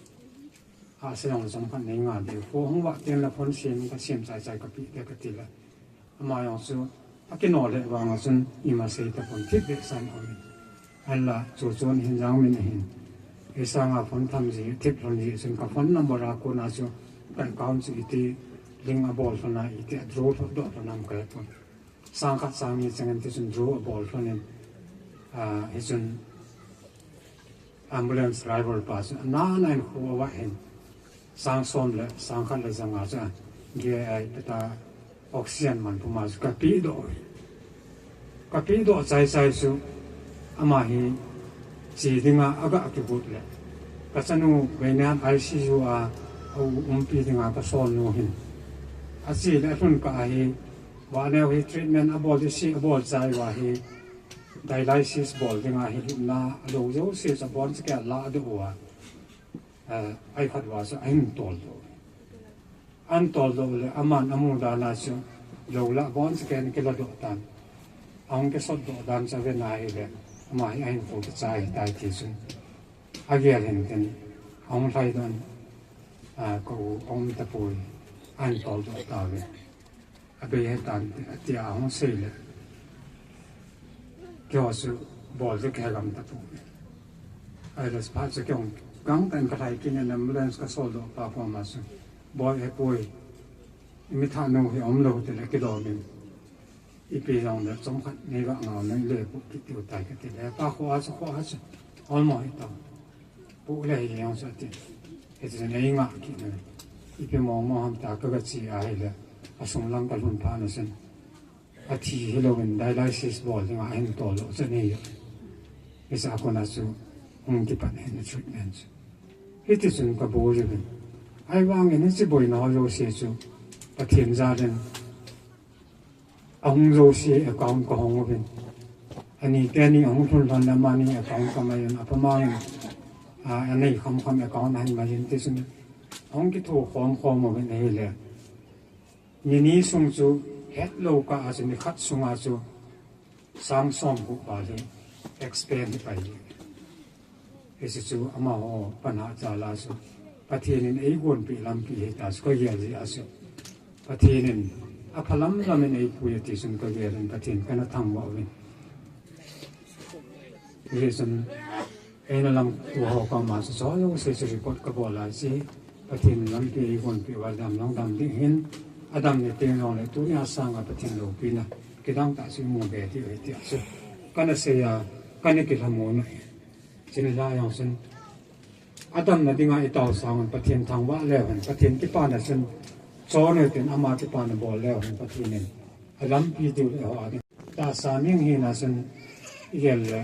Hahsa jongle chomkhat nei ngah ding. Kho hung vah tengle phone sem, kasem chai chai kapeh ding kati le. Ama jong chu akino le vanga chun ima sei tapon, thip behseh in aumin. Ahinla chu chun hin jang min ahin. Ei sanga phone tham ji, thip lhon ji chun ka phone number a kona chu ka account chu iti link abol lhon a, iti a draw lhon doh lhon ham kahepon. Sang khat sang ni chengin ti chun draw abol lhon in, ah, hichun ambulance driver pa chu ana ana in kho avah in, sang som le sang khat le janga chu GI peta oxygen man puma chu kapehdoh. Kapehdoh chai chai chu ama hi che dinga aga kigot le, kachanu Veinian ICU a, a u umpi dinga kasol nu hin, ache le alhun kah a hi, Vahneo hi treatment abol ding, se abol chai uva hi, dialysis bol dinga hi lhutna alou jouse chu abonchakei a ladoh uva, eh, ai khat uva chu ahin toldoh. Ahin toldoh le aman amu dan a chu lou lah abonchakei in kiladoh tan. Ahung kisotdoh dan chu aven ahile, ama hi ahin kho kichai tai ti chun. Agel hin tin, ahung lhaidoh in, ah, ka u aum tapoi, ahin toldoh tauve. Abei hitan, atia ahung sei le. Keiho chu bol ding kahegam tapoi. Ahile phat chu keiho gangtah in kalhai kit in ambulance kasoldoh pa koma chu, "Boi, hepoi, imithat nu hi aumlou tile kilom in. Ipi jongle chomkhat neivah ngau in neilepoh kit diu tai," kati le. Pa kho a chu, kho a chu, olmo hitam. Poh le hijeng chu ati. Hiti chun eingah kit in. Ipi mong mong ham tia kagache ahile, asung lang kalhun phat na chun, athi hilouvin dialysis bol dinga ahin toldoh chu anei u. Hiche a kona chu hung kipat ahin treatment chu. Hiti chun kaboi uvin. Ahivangin hiche boina ho jouse chu Pathen jal in ahung jouse account kahong uvin. Ani teni ahung lhun lhon le amani account kamai uvin, apamangin, a, anei kham kham account ahin mai in, tichun ahung kitho khom khom uvin ahile. Ni ni sung chu hetlou kah a chu nikhat sunga chu sang somgup val hi expend hi pai. Hiche chu amaho panna jal a chu Pathen in eigonpeh lampi hita chu kagel jeh a chu Pathen in aphalam lam in eipui ati chun kagel in Pathen kana thangvah uvin. Hijeh chun eina lamto ho koma chu jouse chu report kabol a chu Pathen in lampi eigonpeh uva dam jong dam ding ahin, adam ni teng jongle tunia sanga Pathen loupina kidang tah chu imu be diu ahi tia chu kana sei a, kana kilhamon ahi. Chule hilai jong chun adamna dinga itao sangun Pathen thangvah leu hen, Pathen kipana chun chon u tin ama kipana bol leu hen Pathen in alampi diu le ho a ding. Tahsa mihing hina chun igel le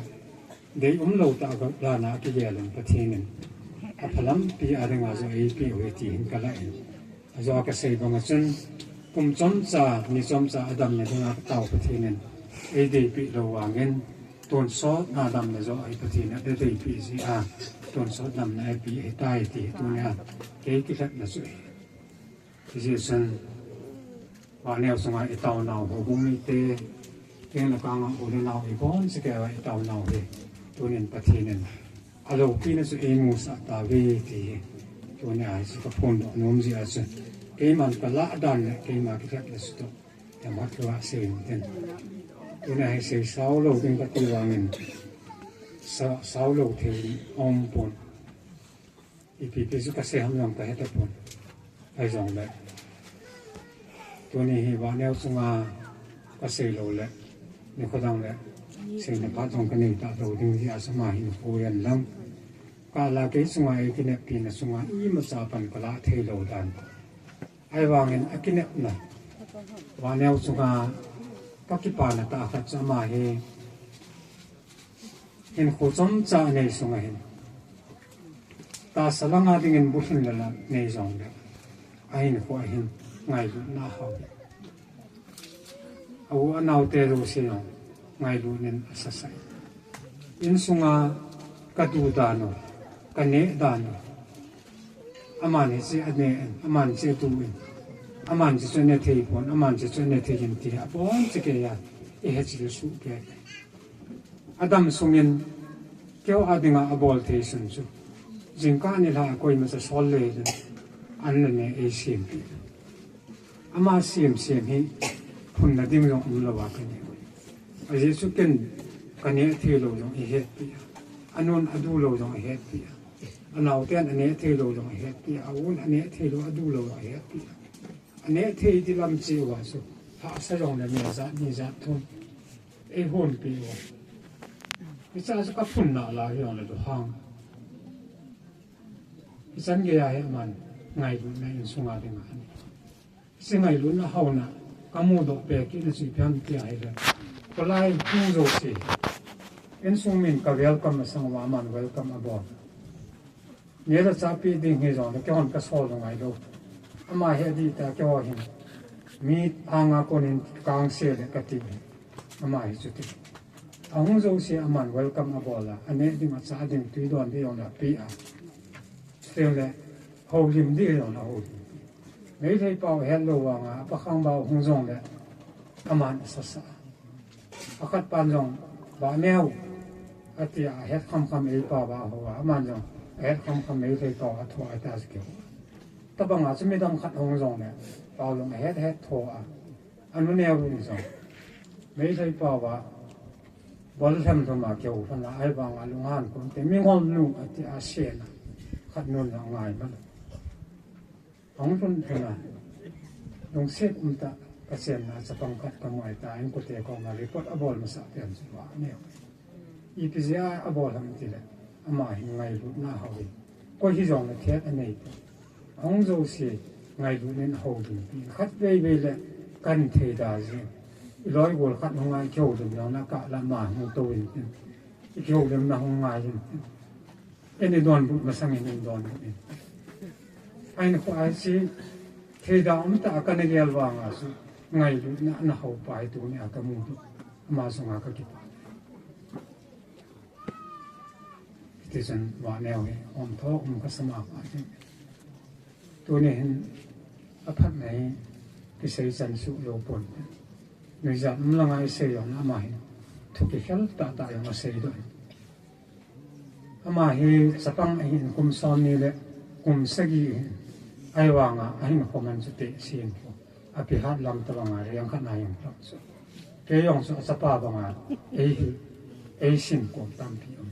deium lou tah dan a kigel in Pathen in aphalampi a dinga jong eipeh u ahi ti hin kalah in. Ajou a kasei banga chun kum chomcha, ni chomcha adamna dinga katao Pathen in eideipeh lou vangin tonsot na damna joh hi Pathen in adeipeh jeh a tonsot damna eipeh ahitai ti hi tunia kei kilhatna chu ahi. Hijeh chun Vahneo sunga itaonau houbung mite, teng le kanga u le nao ibonchauva itaonau hi tunin Pathen in Aloupina chu eimusah tauve ti hi. Tunia hiche kaphondoh nom jeh a chu, keiman kalah dan le keima kilhep le chu toh, themkhat lou a sei intin. Tunia hi sei sao lou ding kati vangin, sa-, sao lou thei aumpon. Ipi pi chu kasei ham jong kahetapon. Ahijongle, tuni hi Vahneo chunga kasei lou le, nikho dang le seina phat jong kanei talou ding jeh a chu ama hin pui inlang. Kala kei chunga eikineppina chunga imacha pan kalah theilou dan. Ahivangin akinepna, Vahneo chunga kakipana tah khat chu ama hi hinkho chomcha anei sunga hin, tahsa langa dingin bulhin le la nei jongle, ahinkho a hin ngailutna ahao. A u anaote jouse jong ngailutnin asasah in. Insunga kadu dan u, kaneh dan u, aman hiche ane in, aman hiche adu in, aman hiche chu ane theipon, aman hiche chu ane thei in ti abonchauva ihechil soh kei. Adam sungin keiho a dinga abol thei sun chu, jingkah nilhah a koimacha sol le le, an le ne eisempeh. Ama semsem hi phunna ding jong umlouva kanei. Ajeh chu ken kaneh theilou jong eihetpeh a, anun adulou jong eihetpeh a, anaoten aneh theilou jong eihetpeh a, a un aneh theilou adulou jong eihetpeh a. Aneh thei di lam cheh uva chu, hahsa jongle me jat ni jat thum eihonpeh uva. Hichea chu kaphunna la hijongle lunghang. Hichan geiya hi aman ngailutna insunga dinga anei. Hiche ngailutna haona kamudoh peh kitna chu ipi ham tia ahile, kholai hung jouse, insung min ka welcome masang uva aman welcome abol. Neh le chah peh ding hijongle keihon kasol u ngailou. Ama hi adih tah keiho hin mi anga konin kangse le kati hi. Ama hi chuti. Ahung jouse aman welcome abol a, aneh ding achah ding twi don ding jongle apeh a, chutengle houlim ding jongle ahoulim. Meitei pao hetlou vanga apakhangba hung jongle aman asasah a. Akhat pan jong, Vahneo, atia ahet khamkham eipao va ahou a, aman jong ahet khamkham Meitei pao athoa ata chu kihou. Tobanga chu midang khat hung jongle pao jong ahet het tho a, anu neo in jong Meitei pao va bol lhem lhum a kihou lhon a, ahivanga lunghan konte, mingol nu atia asena khat nun jong angai man. Ahung lhun lhun a, lungset umtah kachenna chapang khat kamu ahita, inkote koma report abol masah pen chu Vahneo. Ipi jeh a abol ham tile, ama hin ngailutna ahao in, koi hijongle thet anei poi. Ahung jouse ngailutnin ahoulimpeh in, khatvei vei le kahin theida jin. Iloi gol khat hung a ikihoulim jongle kah la ama hung tou intin, ikihoulimna hung ngai intin, eini donbut masangin eidonbut in. Ahinkho a hiche theida umtah a kana gel vanga chu, ngailutna ana haopa hi tunia kamu hi, ama chunga kakipah. Hitichun Vahneo hi omtho um kasama pha hi. Tuni hin aphatna hi kisei chan suh lou pon. Nuijat um langa isei jong ama hin thu kikhel tahtah jong aseidoh in. Ama hi chapang ahin kum somni le kum sagi ahin, ahivanga ahinkho man chu tehse hinkho. Api hat lam tobanga reng khat na hinkho chu. Kei jong chu achapa banga eihil, eisin kom tampi um.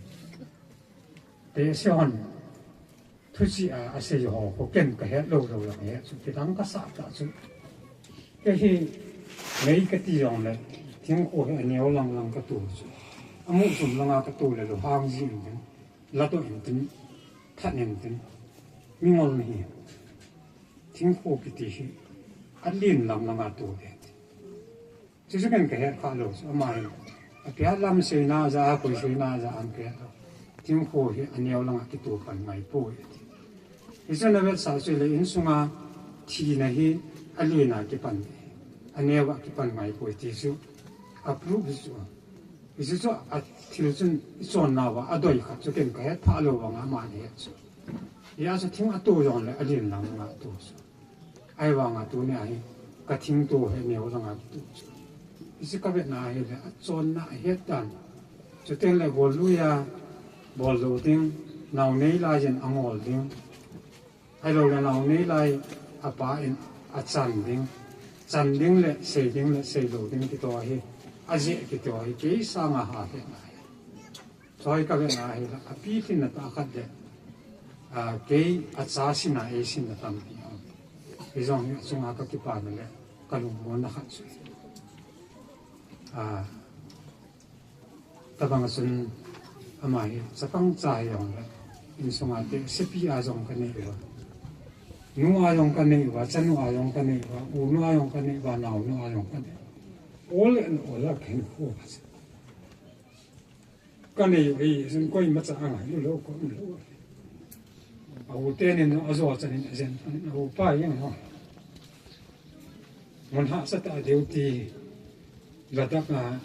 Tehse hon thuchih a asei ho khu ken kahet lou lou jong ahet chu, kidang kasah tah chu. Kei hi mei kati jongle, thingkho hi aneo lang lang kato chu. Amuchom langa kato le lunghang ji intin, ladoh intin, that intin, mingol nahi. Thingkho kiti hi alen lang langa to ding. Chuchu ken kahet kha lou chu, ama hin api hat lam seina jeh a, koi seina jeh a ham kahet lou. Thingkho hi aneo langa kito pan ngaipoi ati. Hichun avetsah chu le, insunga thina hi alen a kipan, aneo a kipan ngaipoi ti chu a proof hi chu. Hichu chu athil chun ichonnauva adoi khat chu ken kahet phah lou vanga aman ahet chu. Hia chu thing ato jongle alen lang langa to chu. Ahivanga tunia hi kathingto hi aneo langa kito chu. Hiche kavetna ahile achonna ahet dan. Chutengle golluia Bol lou ding, nao nei lai in angol ding. Ahilou le nao nei lai apa in achan ding. Chan ding le sei ding le sei lou ding kiti hi. Ajeh kiti hi kei sanga ha he nai. Choi ka ve nai la api thin na ta khat le. A, kei acha sina ei sina tampi. Hijong hi achunga ka kipana le ka lungmonna khat chu. A, Tabang a chun ama hi chapang cha hi jong le, insunga te sepi a jong ka nei uva. Nu a jong ka nei uva, chanu a jong ka nei uva, unu a jong ka nei uva, naonu a jong ka nei. All and all a ken ko. Ka nei u hi, chun koima cha a ngailu lou ko lou. A u te nin a jo chan in a jen, a u pa jeng ho. Mun hahsa tah a duty la dak a,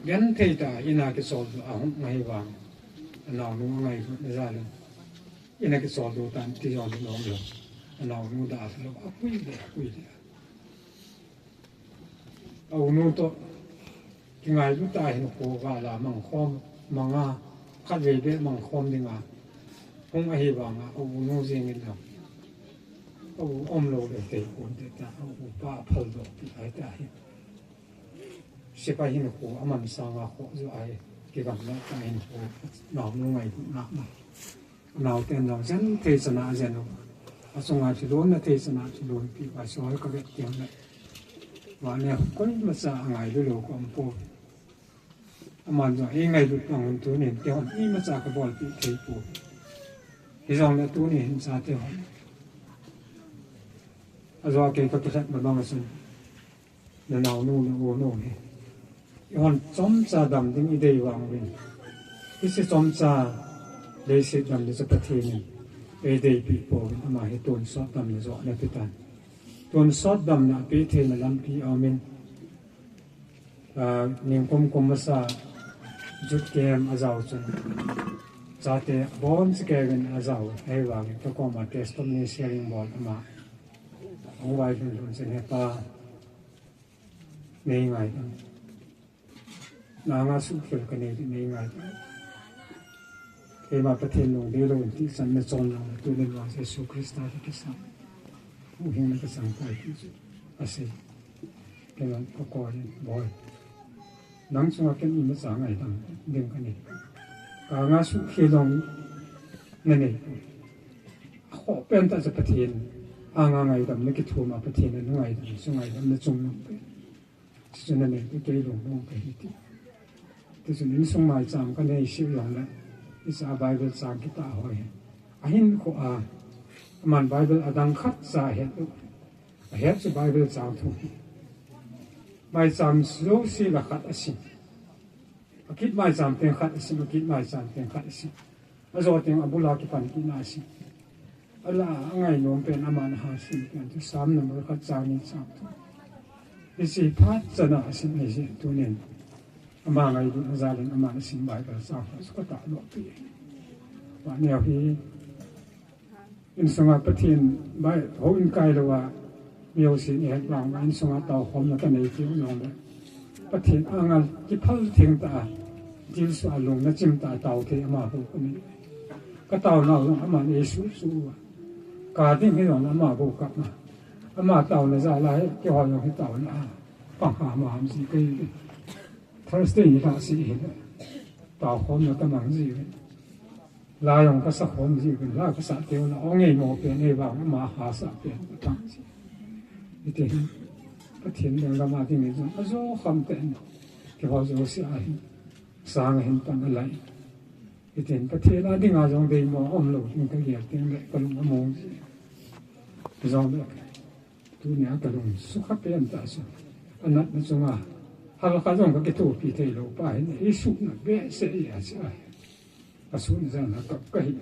genthei tah a ina kichol a hung ahi vang. A naonu a ngailut na jal in. Ina kichol diu tan ti jong nom lou. A naonu da lou. A pui le, a pui le. A unu toh kingailut tah a hin kho gal a mangkhom, manga, khatvei beh mangkhom ding a. Hung ahi vang a, a unu jeng in lang. A u um lou le tei pon te ta, a u pa phal doh pi ai ta hi. Sepai hin kho, a man sang a kho jo ai, kigam na ta hin kho, naonu ngailut na ma. Nao ten jong jen thei chan a jen u. A chunga thilon na thei chan a thilon pi va soi ka vet tiang le. Va ne koima cha a ngailu lou ka um po. Aman jong ei ngailut pang un tunin te hon ima cha ka bolpi thei po. Hijong le tunin hin cha te hon. A jo a kei ka kilhat ma bang a chun. Na naonu, na unu hi. I hon chomcha dam ding i dei vang uvin. Hiche chomcha leiset damna chu Pathen in ei deipi pouvin ama hi tonsot damna joh ana pe tan. Tonsot damna a pe theina lampi a um in, ah, ningkum kum masa Youth Camp a jao chun chate abon cheh kei uvin a jao, ahivangin ka koma testimony sharing bol ama. Ahung vailhun lhun chun, He Pa, nei ngaidam. Nanga suhkhel ka nei ding, nei ngaidam. Keima Pathen lungdei lou in tihchan na chon lang, tunin vang Jesu Christa toh kisai. Huhhingna ka chang tai ti chu asei. Keiman ka koi in, Boi, nang chunga ken imacha ngaidam ding ka nei. Ka anga suhkhel lou na nei. Akhoh pen tah chu Pathen anga ngaidam na kithum a, Pathen anga ngaidam chu ngaidam na chung pen. Chuchu na nei, kei lungmong kahi ti. Tichun insung maicham ka nei sih jong le, hiche a Bible chang kitah ho hi. Ahinkho a, aman Bible adang khat cha ahet u. Ahet chu Bible chang thum. Maicham jouse la khat asim. Akit maicham teng khat asim, akit maicham teng khat asim. Ajo teng abul a kipan kit na asim. Ala, angainom pen aman aha sim pen chu Psalm number khat chang ni chang thum. Hiche phat chan a asim ahi jeh in tunin. Ama ngailutna jal in aman asim Bible chang khat chu ka tahdoh pi. Vaneo hi insunga Pathen bai houin kai lou a, mi jousen ihet vang uva insunga taokhomna ka nei tiu jong le, Pathen anga kiphal theng tah a, dilsu a lungna chim tah a tao thei ama bou ka nei. Ka taonau jong aman eisuh suh uva. Ka ding hi jong ama bou kap ma. Ama taona jal a hi keiho jong hi taona a pang ham ham ji kei. Thursday ni lhah seh hile, taokhomna ka mang ji uve. La jong ka sakhom ji uvin, la ka sah teu la, ong ei mo pen ei vang, ama hahsa pen ka tang ji. Hiti hin, Pathen ding lama ding hi jong, ajo kham tah in, keiho jouse a hin, sang a hin pan alai. Hiti hin, Pathen a dinga jong deimo um lou ding ka gel teng le, ka lung among ji. Jong le, Tunia ka lung sukha pen tah chu. Anatna chunga. Halkhat jong ka kithopi thei lou pa hin. Eisuhna behseh e ati a. Ka sun jan a kap kahi.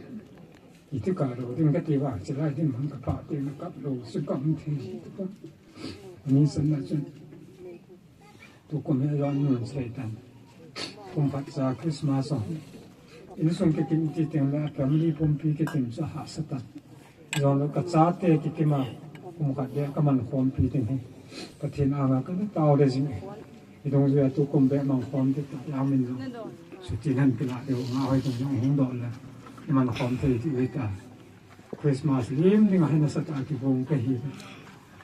Iti ka lou ding kati vang chilai ding man ka pha teng a kap lou chu ka um thei hi. Ani san na chun. Tukum hi ajo nun sei tan. Kum khat cha Christmas ho. Insung kikim ti teng le family pumpi kikim chu hahsa tan. Jong le ka chate kikim a kum khat le ka man khompi ding hi. Pathen anga ka na tao le jing. I dungjuia tukum be mang khom ti ta ya min jong. Chuti nan kila deu nga hoi tung jong hung doh le. Iman khom thei ti hoi ta. Christmas lim ding a hin asat a kibong ka hi.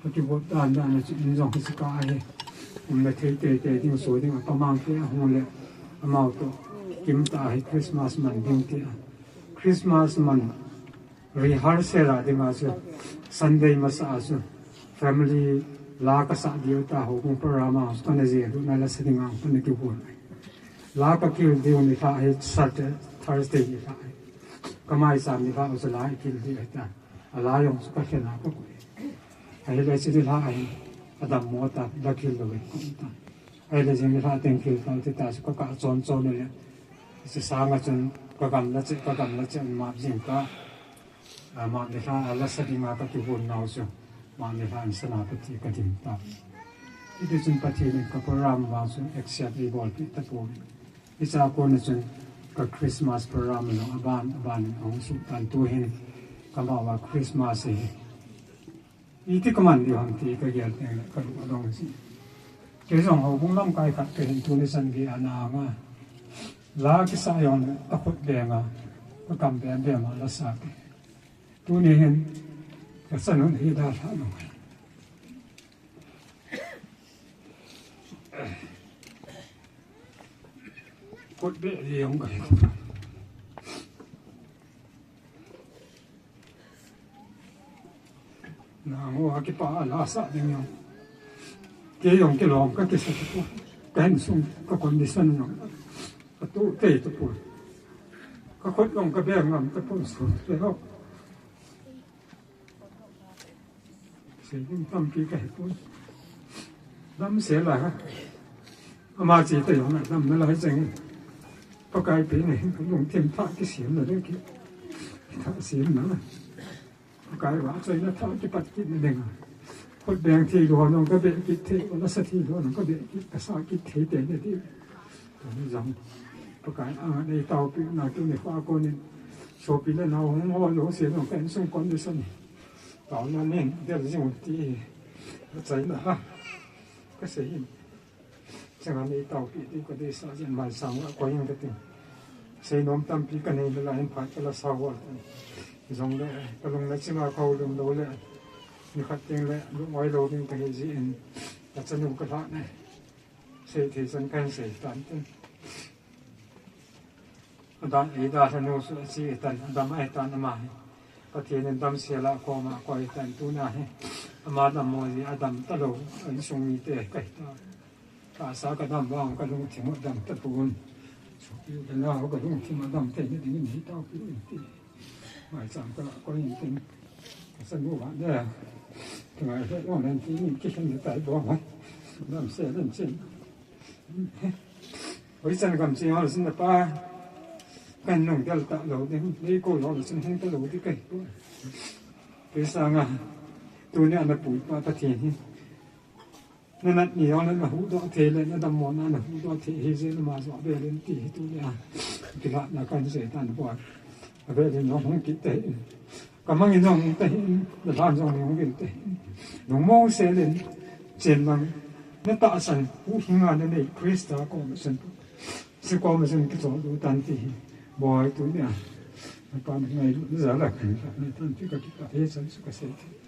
Ka kibot dan dan a chu in jong hi sika hi. Um le thei te te ding so ding a pamang te a hung le. Amau to kim ta hi Christmas man ding ti a. Christmas man rehearsal a dinga chu Sunday masa a chu family la ka sa diu ta ho kung program a chu kana je du na la sa dinga kana kibol. La ka kil diu ni la hi Saturday, Thursday ni la hi. Ka mai sam ni la chu la kil diu ta. A la jong chu ka khen a ka ku. A hi le chu ni la hi. Adam mo ta la kil lo ku ta. A hi le jing ni la teng kil ta ti ta chu ka ka chon chon le. Chu sanga chun ka gam la che, ka gam la che ma jing ka. Amah nilhah a la sa dinga ka kihon nau chu, amah nilhah in sana Pathen ka dim ta. Hiti chun Pathen in ka program vang chu accept ei bolpeh tapon. Hiche a kona chun ka Christmas program jong aban, aban in ahung suh tan tu hin ka mao a Christmas hi. Iti ka man diu ham ti ka gel teng le ka lung adong jin. Kei jong houbung lamkai khat ka hin tuni chan gei a na anga. La kisa jong le ka khut beng a, ka kam beng beng a la sa kei. Tuni hin ka chanu hi dalha nung. Khut beng jong ka hi. Nang ho a kipa a la sa ding jong. Kei jong kilom ka kisa tapon. Ka insung ka condition jong. Ka tu tei tapon. Ka khut jong ka beng ngam tapon su. Kei ho. Sei ding tampi ka hepon. Damsel a ha. Ama che ta jong a damna lai cheng. Pakai pen a hin ka lungthim thah kisem na ding ki. Thah sem na. Pakai vahchoina thah kipat kit na ding a. Khut beng thei lou jong ka beh kit thei, la sa thei lou jong ka beh kit, ka sa kit thei te na ding. Tuni jong Pakai anga nei taopi na tuni kho a konin sopi le nao hung ho jouse jong ka insung condition hi. Taona nen del jing u ti achaina a ka sei in. Changa nei taopi ti ka deisah jin mai sang a koi in ka ti. Seinom tampi ka nei le la hin phat ka la sa ho. Jongle ka lung le chima ka houlim lou le. Nikhat teng le lung oi lou ding ka hi jin. Ka chanu ka lhah ne. Sei thei chan kahin sei tan tin. Adan ei dalha nu chu ache tan, adam ahi tan ama hi. Pathen in damsel a koma koi tan tuna hi. Ama dammo jeh a dam talou, a insung mite kahi ta. Tahsa ka dam vang ka lungthim u dam tapon. Sopi le nao ka lungthim a dam theina dingin nei taopi in ti. Maicham ka la koi in tin. Ka chanu va le. Ka ngai le lo nen ti in kikhen le tai bou mai. Damsel in chin. Hoi chan gam che ho sin na pa. Kan nung del ta lou ding. Nei ko lou sin hung ta lou ding kai. Kei sanga. Tuni a na pui pa Pathen hi. Na nat ni jong le na huhdoh thei le, na dammo na na huhdoh thei hi jeh in ama joh avel in ti hi tuni a. Kilhahna kan sei tan bou. Avel in jong hung kit te hin. Ka mang in jong hung te hin, na lhan jong hung vil te hin. Nung mong sel in, chen mang, na tahsan, huhhing a na nei, Christa koma chun. Chu koma chun kichol diu tan ti hi. Boi tuni a. Na pa na ngailut na jal a kan lhahna tan ti ka kipah e chan chu ka sei thei.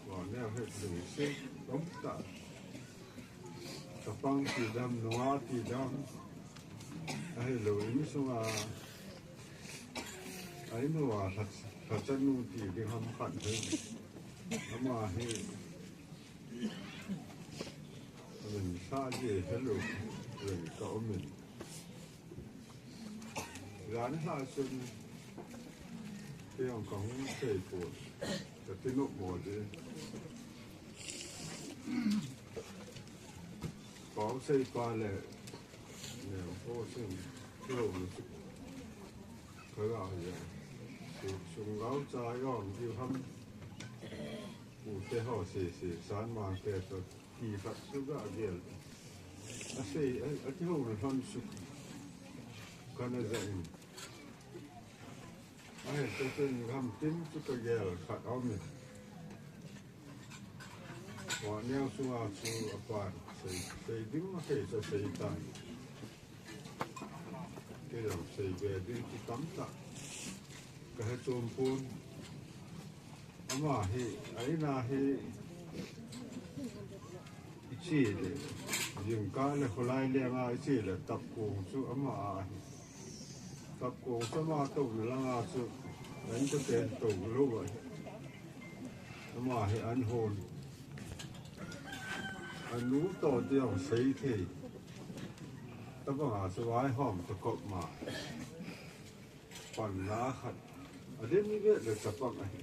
Wa neo het lou se, lom ta. Chapang ti dam, nua ti dam. Ahilou, insunga, a inu a lha, lhachanu ti ding ham khat hi. Ama hi, min sa je helou, len ka um in. Jan lha chun, kei jong ka hung sei pon, ka ti nop mo de. Ka Kau sei pa le, ne, ko sin, ko, ka ga ya. Su, sung gau cha yom, diu ham. Pu te ho se, se, san ma te to, ki khat su ga gel. A sei, a, a ti ho le hon su. Kana za in. Ahe, tuchun gam tin chu ka gel khat a um e. Vaneo sunga chu a pan, sei, sei ding a thei chu a sei tan. Kei jong sei be ding chu tamtah ka he chom pon. Ama hi, a in a hi, i che le, jingkah le kholai lenga i che le, tapkong chu ama a hi. Tapkong chu ama touna langa chu, a in chu pen tou lou a hi. Ama hi an hon. A nu toh ti jong sei thei. Tabanga chu vaihom chu kop ma. Panna khat. A den ni ve le chapang ahi.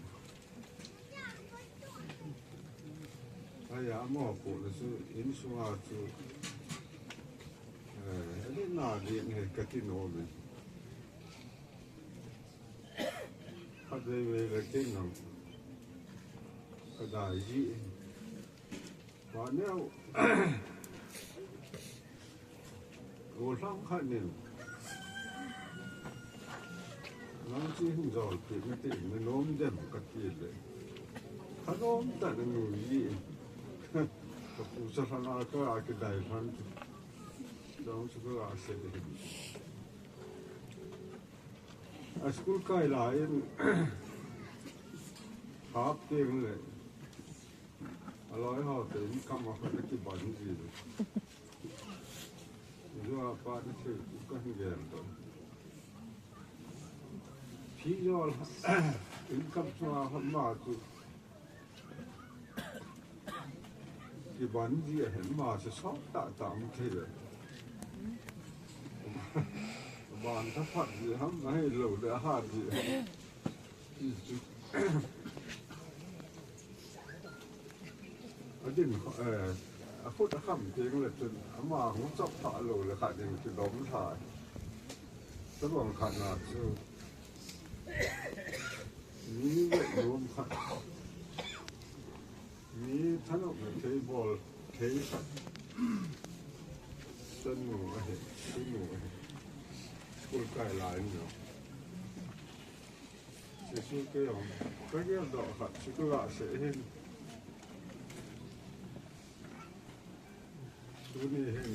Aya, amaho pu le chu insunga chu, eh, a den na den he ka ti nom e. Khatvei vei le kei jong ka dai ji. Vaneo, golhang khat nin, nang chu hin jolpeh nate, na nom dem ka ti le. Ka nom tah na nu ji. Ka pu sa lhang a ka a kidai lhang chu. Jong chu ka a se de. A school kai lai in, hap teng le. A loi ho te in kam a khat a kiban ji le. Jua pa ni se ka hin gel to. Phi jol in kam chua hon ma chu. Kiban ji a hin ma chu sok tah tah um thei le. Ban tha phat ji ham a hi lo le a hat ji. A din, eh, a khut a kham teng le chun, ama hung chop tha lo le khat ding chu dom tha. Tabang khat na chu, mi ve lom khat. Mi thanop le thei bol, thei khat. Chanu ahi, chanu ahi. School kai lai ni lo. Jesu kei jong, ka gel doh khat chu ka ga seiyin. Tuni hin,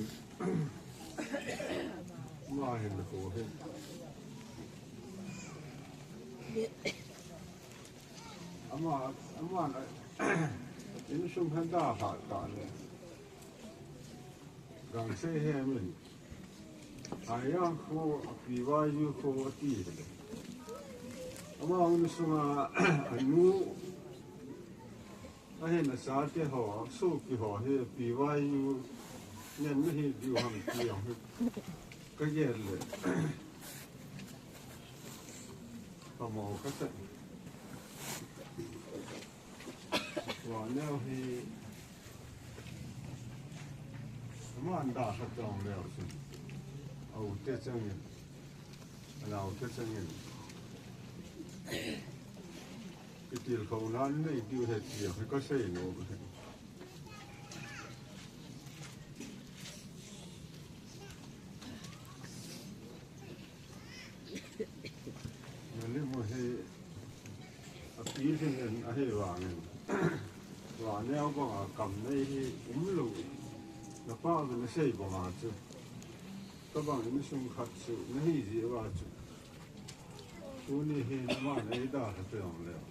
ama hin kho hin. Ama, ama na, insung hin da khat khat le. Gangsei Hem in, Aiyang kho, a P Y U kho ati le. Ama insung a, anu, ahin a chate ho, a sopi ho hi P Y U nen na hi diu ham ti jong hi ka gel le. Ka mo ka sa. Vaneo hi, ama an da khat jong leu chun, a u te changin, a nao te changin, kitilkhouna nei diu ahi ti hi ka sei nom e. Nalimo hi a pilhing in ahi vangin, vaneo banga kam nei hi umlou, na pa uvin na sei banga chu, tabang insung khat chu na hi ji uva chu, tuni hi na man ei da kha te jong leu.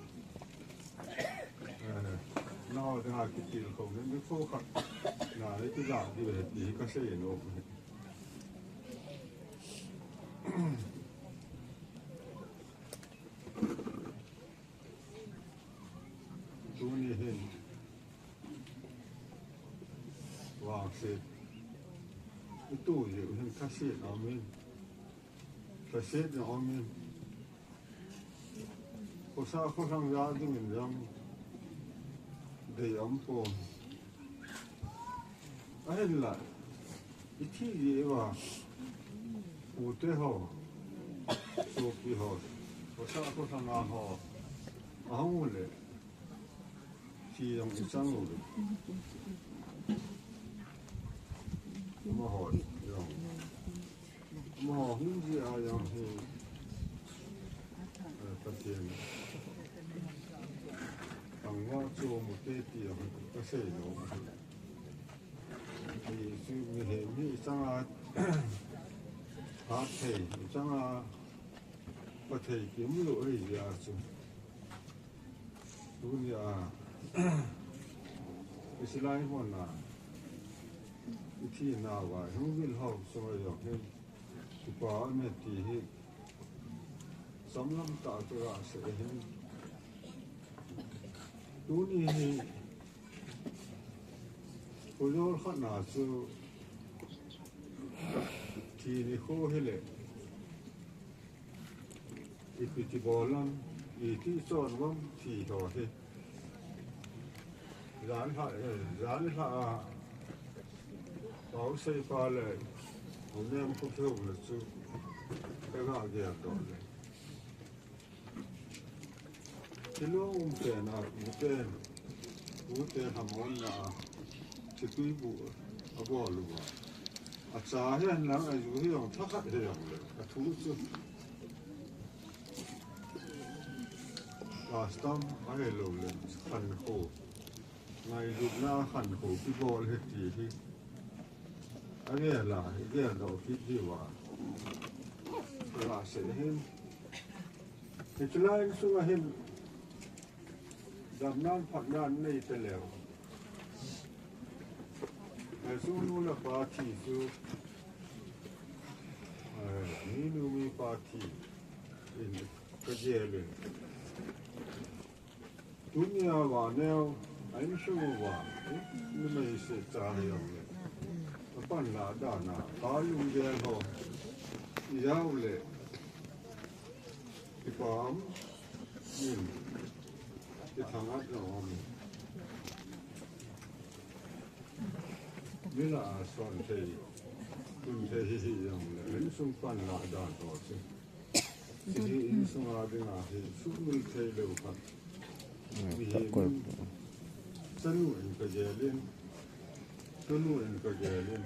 Eh, nao dinga kitilkhouna ni kho khat na le kila diu ahi ti hi ka sei nom e. Tuni hin, vangset, i tu jeh u hin thase na um in, thase na um in, khosa kholhang ja dingin jong dei um pon. Ahinla, Ithi ji uva, ute ho, sopi ho, pasal ko sanga ho, ahung ule, thi jong ichang ule. Amaho jong, amaho hung ji a jong hi, eh, Pathen thangvah chu umte ti jong kasei lou. Hichu mihem hi ichanga pha thei, ichanga pha thei kimu lou ahi jeh a chu. Tunia isilai hon a, ithina uva, hung vil ho so jong hi, kipa me ti hi, samlam tah chu asei hin. Tuni hi, Kujol khat na chu, thi nikho hile, ipi ti bol lam, iti chon lam, thi ho hi. Jan lha, eh, jan lha a, pau sei pa le, u nem khu pheu le chu, ka ga gel doh le. Thilong um pen a, u pen, ute hamon na a, thitui bu abol uva. Acha hihen lang, aju hi jong thakhat hi jong le, athu chu. Custom ahi lou le, khankho. Ngailutna khankho kibol hi ti hi. Agel a, igel doh kit diu a. Ka sei hin. Hiche lai insunga hin, damna phatna nei taleu. Insung nu le pa thi chu, eh, minu mipa thi in kagel in. Tunia vaneo, a insung uva, numei seh cha jong le, apanlah dan a, ka lunggel ho, ijat le, kipah in, kithangvah jong um. Milah a son thei, tun thei hi hi jong le, insung panlah dan ho chu. Hiche hi insung a dinga hi sumil thei lou khat. Mihem in chanu in kagel in, tunu in kagel in,